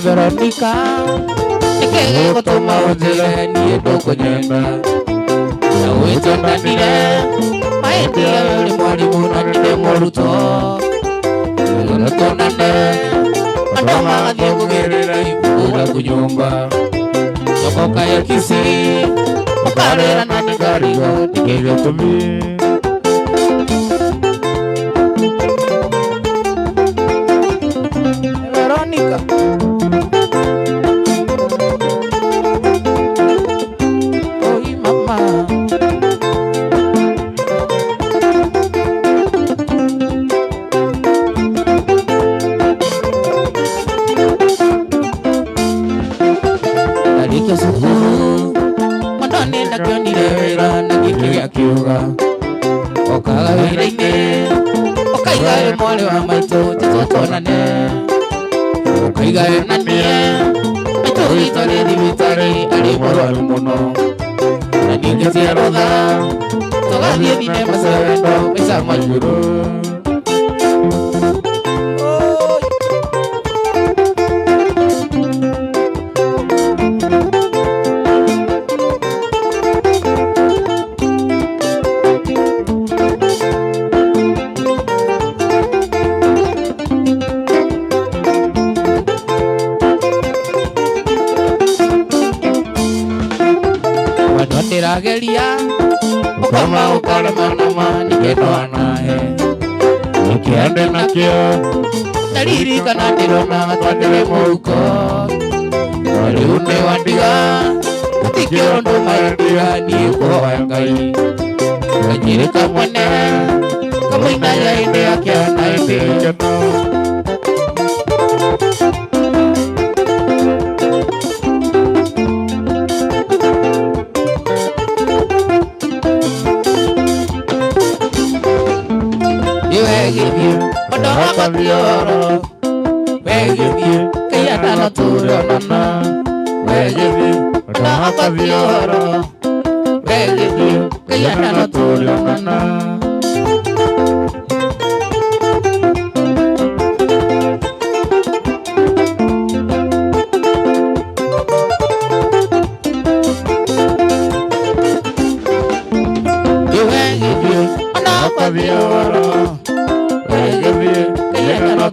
Veronica, nĩkĩgũtũma ũnjĩre niĩ ndũkũnyenda na wĩtũndanire maĩndĩ ũrĩ mwarimũ na niĩ mũrutwo tũnane andũ magathiĩ kũgĩrĩra ibuku rĩaku nyũmba tokoka ya Kisii ũkarĩra na nĩngarigwo nĩkĩ gĩtũmi. Veronica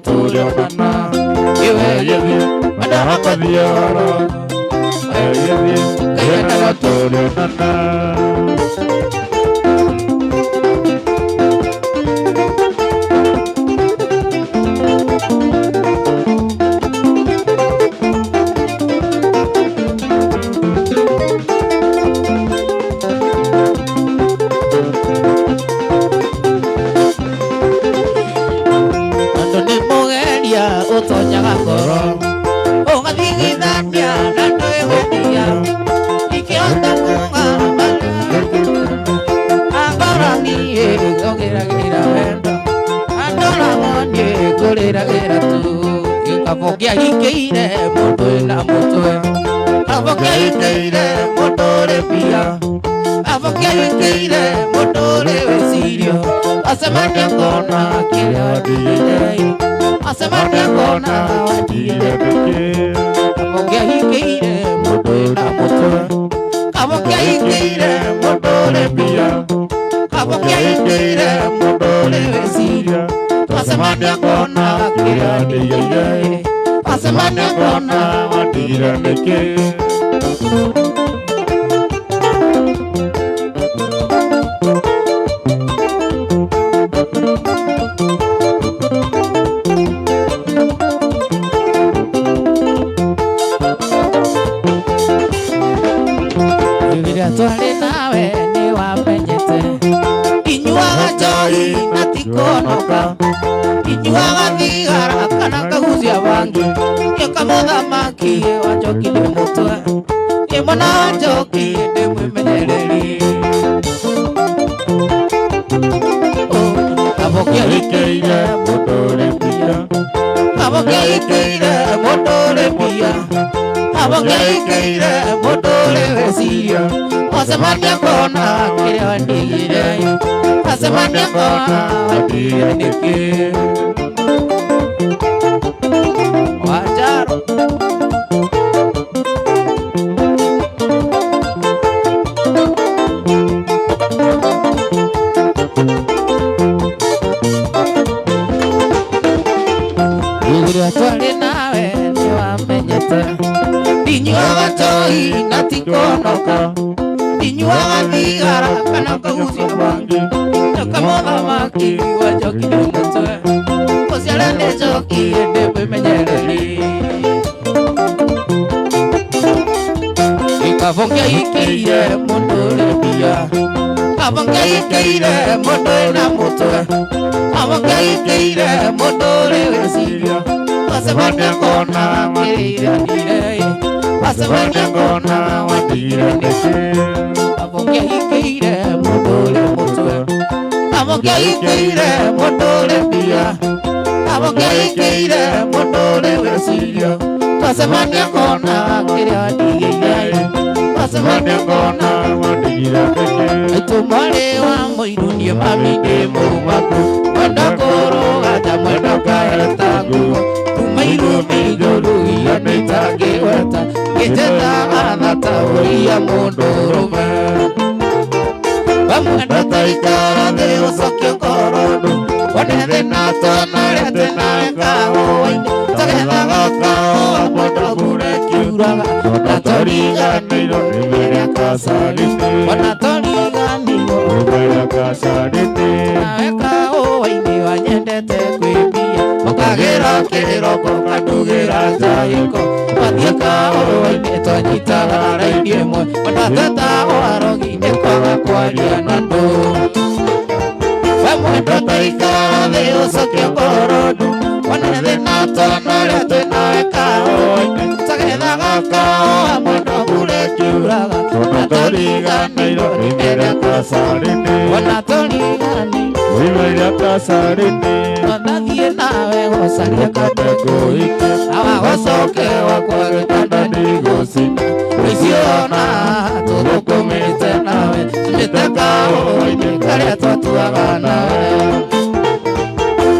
tũrĩonana Iwe gĩthiĩ wenda wakathiĩ oro Gĩthiĩ ngaiendaga tũrĩonana. Andũ nĩ mũgeria ũtonyaga ngoro ũgathigithania na ndwĩgũkia ikĩhota kũng'ara angora niĩ ngũgĩragĩra wendo andoragwo niĩ ngũrĩragĩra tu gĩkabo kĩahingĩire mũndũ wĩna mũtwe kabo kĩahingĩire mũndũ ũrĩ mbia kabo kĩahingĩire mũndũ ũrĩ wĩcirio acemania ngona kĩrĩa wandigire acemania ngona wandigire kabo kĩahingĩire mũndũ wĩna mũtwe kabo kĩahingĩire mũndũ ũrĩ mbia kabo kĩahingĩire mũndũ ũrĩ wĩcirio twacemania ngona kĩrĩa wandigire twacemania ngona wandigire nĩkĩ. Rĩrĩa twarĩ nawe nĩ wamenyete inyuaga njohi na tikonoka inyuaga thigara kana kagucia bangi gĩũka mũthamaki wa njoki ndĩ mũtwe nĩ mwana wa njoki ndĩ mwĩmenyereri kabo kĩahingĩire mũndũ ũrĩ mbia kabo kĩahingĩire mũndũ ũrĩ mbia kabo kĩahingĩire mũndũ ũrĩ wĩcirio wacemania ngona kĩrĩa wandigire wacemania ngona wandigire nĩkĩ Wanjaro Rĩrĩa twarĩ nawe nĩ wamenyete ndinyuaga njohi na tikonoka ndinyuaga thigara kana kagucia bangi nyoka mũthamaki wa njoki ndĩ mũtwe gũciara nĩ njoki ndĩ mwĩmenyereri gĩkabũ kĩahingĩire mũndũ ũrĩ mbia kabo kĩahingĩire mũndũ wĩna mũtwe kabo kĩahingĩire mũndũ ũrĩ wĩcirio twacemania ngona kĩrĩa nire wacemania ngona wandigire nĩkĩ. Kabo kĩahingĩire mũndũ ũrĩ mũtwe kabo kĩahingĩire mũndũ ũrĩ mbia kabo kĩahingĩire mũndũ ũrĩ wĩcirio twacemania ngona kĩrĩa wandigĩire twacemania ngona wandigire nĩkĩ. Aitũ mwarĩ wa mũiru niĩ mami ndĩ mũmaku mwenda kũrũga ta mwenda ũkaheta nguo kuma irumi igũrũ ia nĩitangĩgweta ngĩnjetaga thata ũria mũndũ ũrũme wamwenda taikara thĩ ũcokie ngoro ndũ wone thĩna twana ũrĩa twĩnawe kahũa-inĩ tũgethaga kahũa mwenda mbura ĩkiuraga Ona tũriganĩirwo nĩ mĩrĩa kacarĩte ona tũriganĩirwo nĩ mĩrĩa kacarĩte nawe kahũa-inĩ wanyendete kwĩmbia ũkagĩra kĩroko ũkandugĩra njaĩko wathiĩ kahũa-inĩ twanyitaga raini ĩmwe ona twetagwo arogi nĩ kwaga kwaria na andũ wamwenda taikara thĩ ũcokie ngoro ndũ wone thĩna twana ũrĩa twĩnawe kahũa-inĩ tũgethaga kahũa mwenda mbura ĩkiuraga Ona tũriganĩirwo nĩ mĩrĩa kacarĩte ona tũriganĩirwo nĩ mĩrĩa kacarĩte twathiĩ nawe gũcaria kandengũike awa gũcoke gwakwa gĩtanda ndigũcina Icio tũthũkũmĩte nawe tumĩte kahũa-inĩ karĩa twatuaga nawe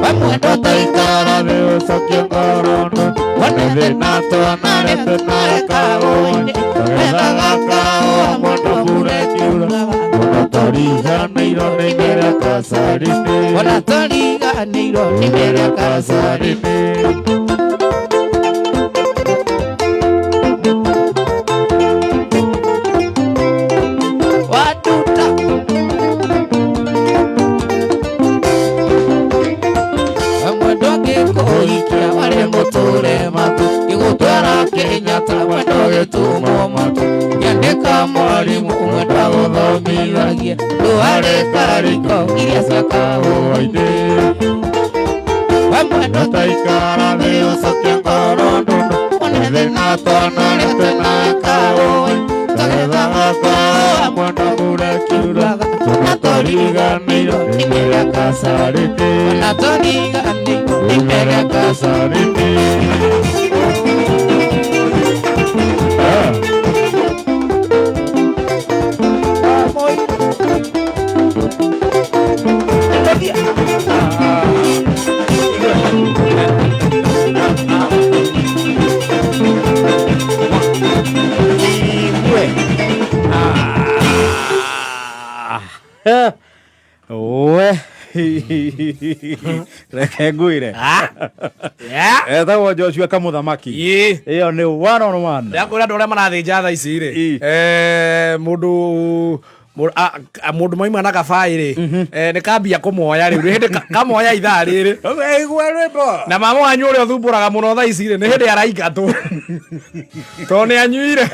wamwenda taikara thĩ ũcokie ngoro ndũ wone thĩna twana ũrĩa twĩnawe kahũa-inĩ tũgethaga kahũa mwenda mbura ĩkiuraga ona tũriganĩirwo nĩ mĩrĩa kacarĩte ona tũriganĩirwo toriganĩirwo nĩ mĩrĩa kacarĩte. Watuta mwendo ngĩkũhikia warĩ mũtũre matu ngĩgũtwara Kenyatta mwendo gĩtũmwo matu ngĩandĩka mwarimũ mwendo agũthomithagia ndwarĩ kariko iria cia kahũa-inĩ. We mwendo taikara thĩ ũcokie ngoro ndundu one thĩna twanarete na kahũa-inĩ tũgethaga kahũa mwendo mbura ĩkiuraga na tũriganĩirwo nĩ mĩrĩa kacarĩte na tũriganĩirwo nĩ mĩrĩa kacarĩte. We reke ngwire etagwo Joshua Kamuthamaki ĩyo nĩ one on one. Ndakwĩra andũ arĩa marathĩnja thaa ici rĩ, mũndũ mũndũ maima na kabaĩ rĩ, nĩ kambia kũmoya rĩu nĩ hĩndĩ kamoya ithaa rĩrĩ na mama wanyu ũrĩa ũthumbũraga mũno thaa ici rĩ nĩ hĩndĩ araingatwo tondũ nĩ anyuire.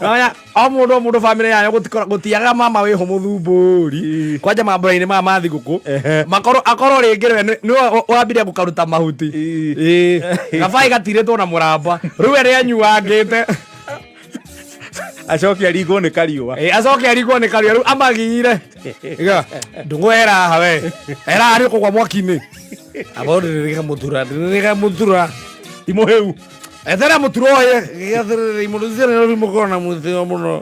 Nonya, o mũndũ o mũndũ bamĩrĩ yayo gũtiagaga mama wĩho mũthumbũri kwanja mambura-inĩ maya ma thigũkũ makorwo akorwo rĩngĩ we nĩwe wambire gũkaruta mahuti. Ĩĩ. Kabaĩ gatirĩtwo na mũramba rĩu we nĩanyuangĩte acoke arigwo nĩ kariũa. Acoke arigwo nĩ kariũa rĩu amagire ndũngũ eraha we eraha nĩ ũkũgwa mwaki-inĩ abo ndĩrĩga mũtura ndĩrĩga mũtura ti mũhĩu etera mũtura ũyũ gĩathĩrĩrĩ mũndũ ciana nĩ mũkorwo na mũthĩo mũno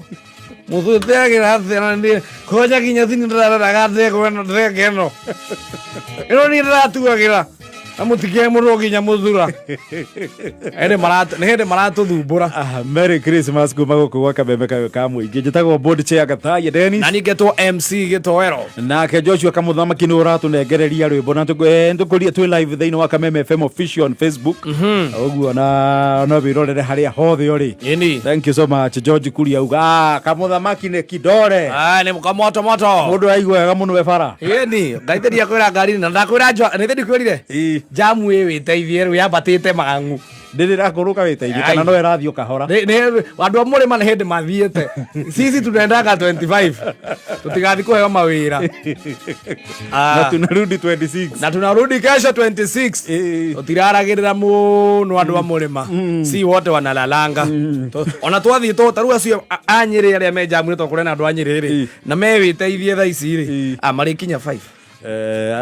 mũthũteagĩra atĩa na niĩ kwanja nginya thini ndĩrareraga ndegwa ĩno ndege ĩno ĩno niĩ ndĩratuagĩra na mũtikĩhe mũndũ nginya mũthura. Ĩndĩ nĩ hĩndĩ maratũthumbũra. Merry Christmas kuma gũkũ gwa Kameme kayo ka mũingĩ. Njĩtagwo board chair Gathaiya Dennis. Na niĩ ngetwo MC Gĩtoero. Nake Joshua Kamuthamaki nĩ ũratũnengereria rwĩmbo na tũkũria twĩ live thĩinĩ wa Kameme FM official on Facebook. Ũguo na no wĩrorere harĩa hothe ũrĩ. Thank you so much George Kuria uga Kamuthamaki nĩ kidore. Nĩ kamoto moto. Mũndũ aigua wega mũno we bara. Ĩni, ngaitĩria kwĩra ngari na ndakwĩra nĩ ndikwĩrire. Jamu ĩ wĩteithie rĩu yambatĩte mang'u. Ndĩrĩ ĩrakũrũka wĩteithie kana no ĩrathiĩ ũkahora. Andũ a mũrĩma nĩ hĩndĩ mathiĩte. Sisi tunaendaga 25. Tũtigathiĩ kũheo mawĩra. Na tunarudi 26. Na tunarudi kesho 26. Tũtiraragĩrĩra mũno andũ a mũrĩma. Si wote wanalalanga. Ona twathiĩ ta rĩu acio a Nyĩrĩ arĩa me jamu-inĩ tondũ kũrĩ na andũ a Nyĩrĩ rĩ, na me wĩteithie thaa ici rĩ, marĩkinya 5.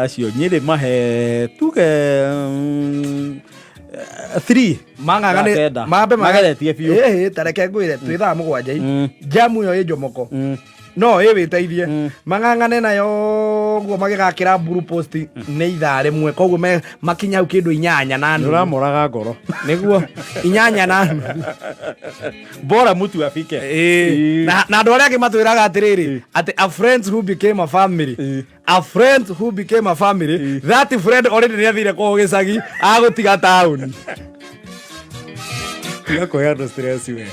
Acio Nyĩrĩ mahe tuge 3 mang'ang'ane mambe mageretie biũ. Ĩhĩ, ta reke ngwĩre twĩ thaa mũgwanja jamu ĩyo ĩ Njomoko no ĩ wĩteithie mang'ang'ane nayo ũguo magĩgakĩra blue post nĩ ithaa rĩmwe koguo makinya hau kĩndũ inyanya na nuthu. Nĩũramoraga ngoro nĩguo inyanya na nuthu bora mutu afike. Na andũ arĩa angĩ matwĩraga atĩrĩrĩ atĩ a friends who became a family. A friend who became a family. That friend already nĩ athire kwao gĩcagi agũtiga taũni. Tiga kũhe andũ stress we.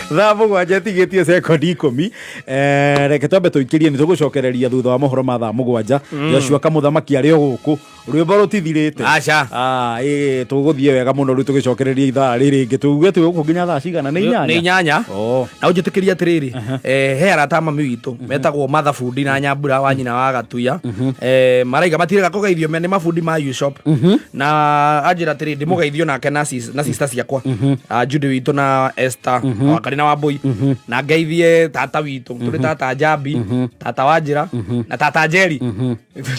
Thaa mũgwanja ĩtigĩtie sekondi 10. Reke twambe tũikĩrie nĩ tũgũcokereria thutha wa mohoro ma thaa mũgwanja. Joshua Kamuthamaki arĩ o gũkũ. Rwĩmbo rũtithirĩte. Aca. Tũgũthiĩ wega mũno rĩu tũgĩcokereria ithaa rĩrĩ rĩngĩ. Tuge twĩ gũkũ nginya thaa cigana? Nĩ inyanya? Nĩ inyanya. Na ũnjĩtĩkĩrie atĩrĩrĩ, he arata a mami witũ metagwo Martha Bundi na Nyambura wa nyina wa Gatuya. Maraiga matirega kũgeithio me nĩ mabundi ma U-Shop. Na anjĩra atĩrĩ ndĩmũgeithio nake na sister ciakwa. Judy witũ na Esther, Wakari na Wambui. Na ngeithie tata witũ. Tũrĩ tata Njambi, tata Wanjĩra, na tata Njeri.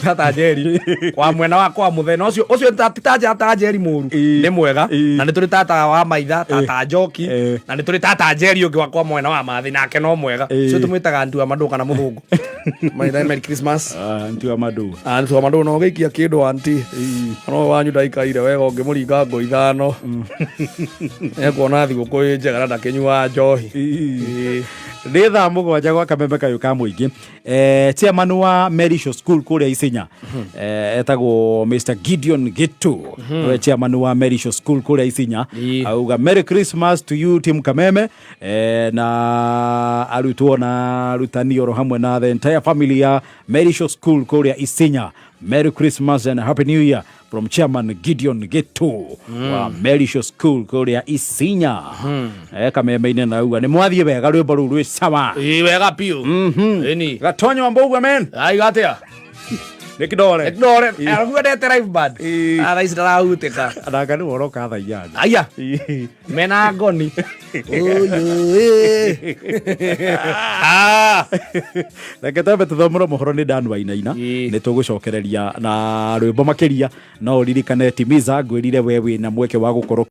Tata Njeri wa mwena wa kwa mũthenya ũcio ũcio ti tata Njeri mũru nĩ mwega na nĩ tũrĩ tata wa maitha tata Njoki na nĩ tũrĩ tata Njeri ũngĩ wa kwa mwena wa mathi nake no mwega ũcio tũmwĩtaga Ntua Mandũ kana mũthũngũ. Merry Christmas. Ntua Mandũ. Ntua Mandũ no gĩikia kĩndũ anti. No wanyu ndaikaire wega ũngĩmũringa ngo ithano. Ekuona thigũkũ ĩ njega na ndakĩnyuaga njohi. Nĩ thaa 7 gwa kameme kayũ ka mũingĩ. Chairman wa Merisho School kũrĩa Isinya, etagwo Mr Gideon Gitu, nĩwe chairman wa Merisho School kũrĩa Isinya, auga Merry Christmas to you team Kameme, na arutwo na arutani oro hamwe na the entire family ya Merisho School kũrĩa Isinya. Merry Christmas and Happy New Year from Chairman Gideon Gitu wa Merisho School kũrĩa Isinya. Kameme-inĩ nauga nĩ mwathiĩ wega, rwĩmbo rũu rwĩ sawa. Ĩ, wega biũ. Ĩni. Gatonyo wa Mbũgua men. Aiga atĩa? Nĩ kidore. Kidore. Araguendete live band. Ah, thaa ici ndarahutĩka. Ananga nĩ woroka thaa 8. Aya. Mena ngoni. Reke twambe tũthomere mohoro nĩ Dan Wainaina, nĩ tũgũcokereria na rwĩmbo makĩria. No ũririkane timiza ngwĩrire we wĩna mweke wa gũkorwo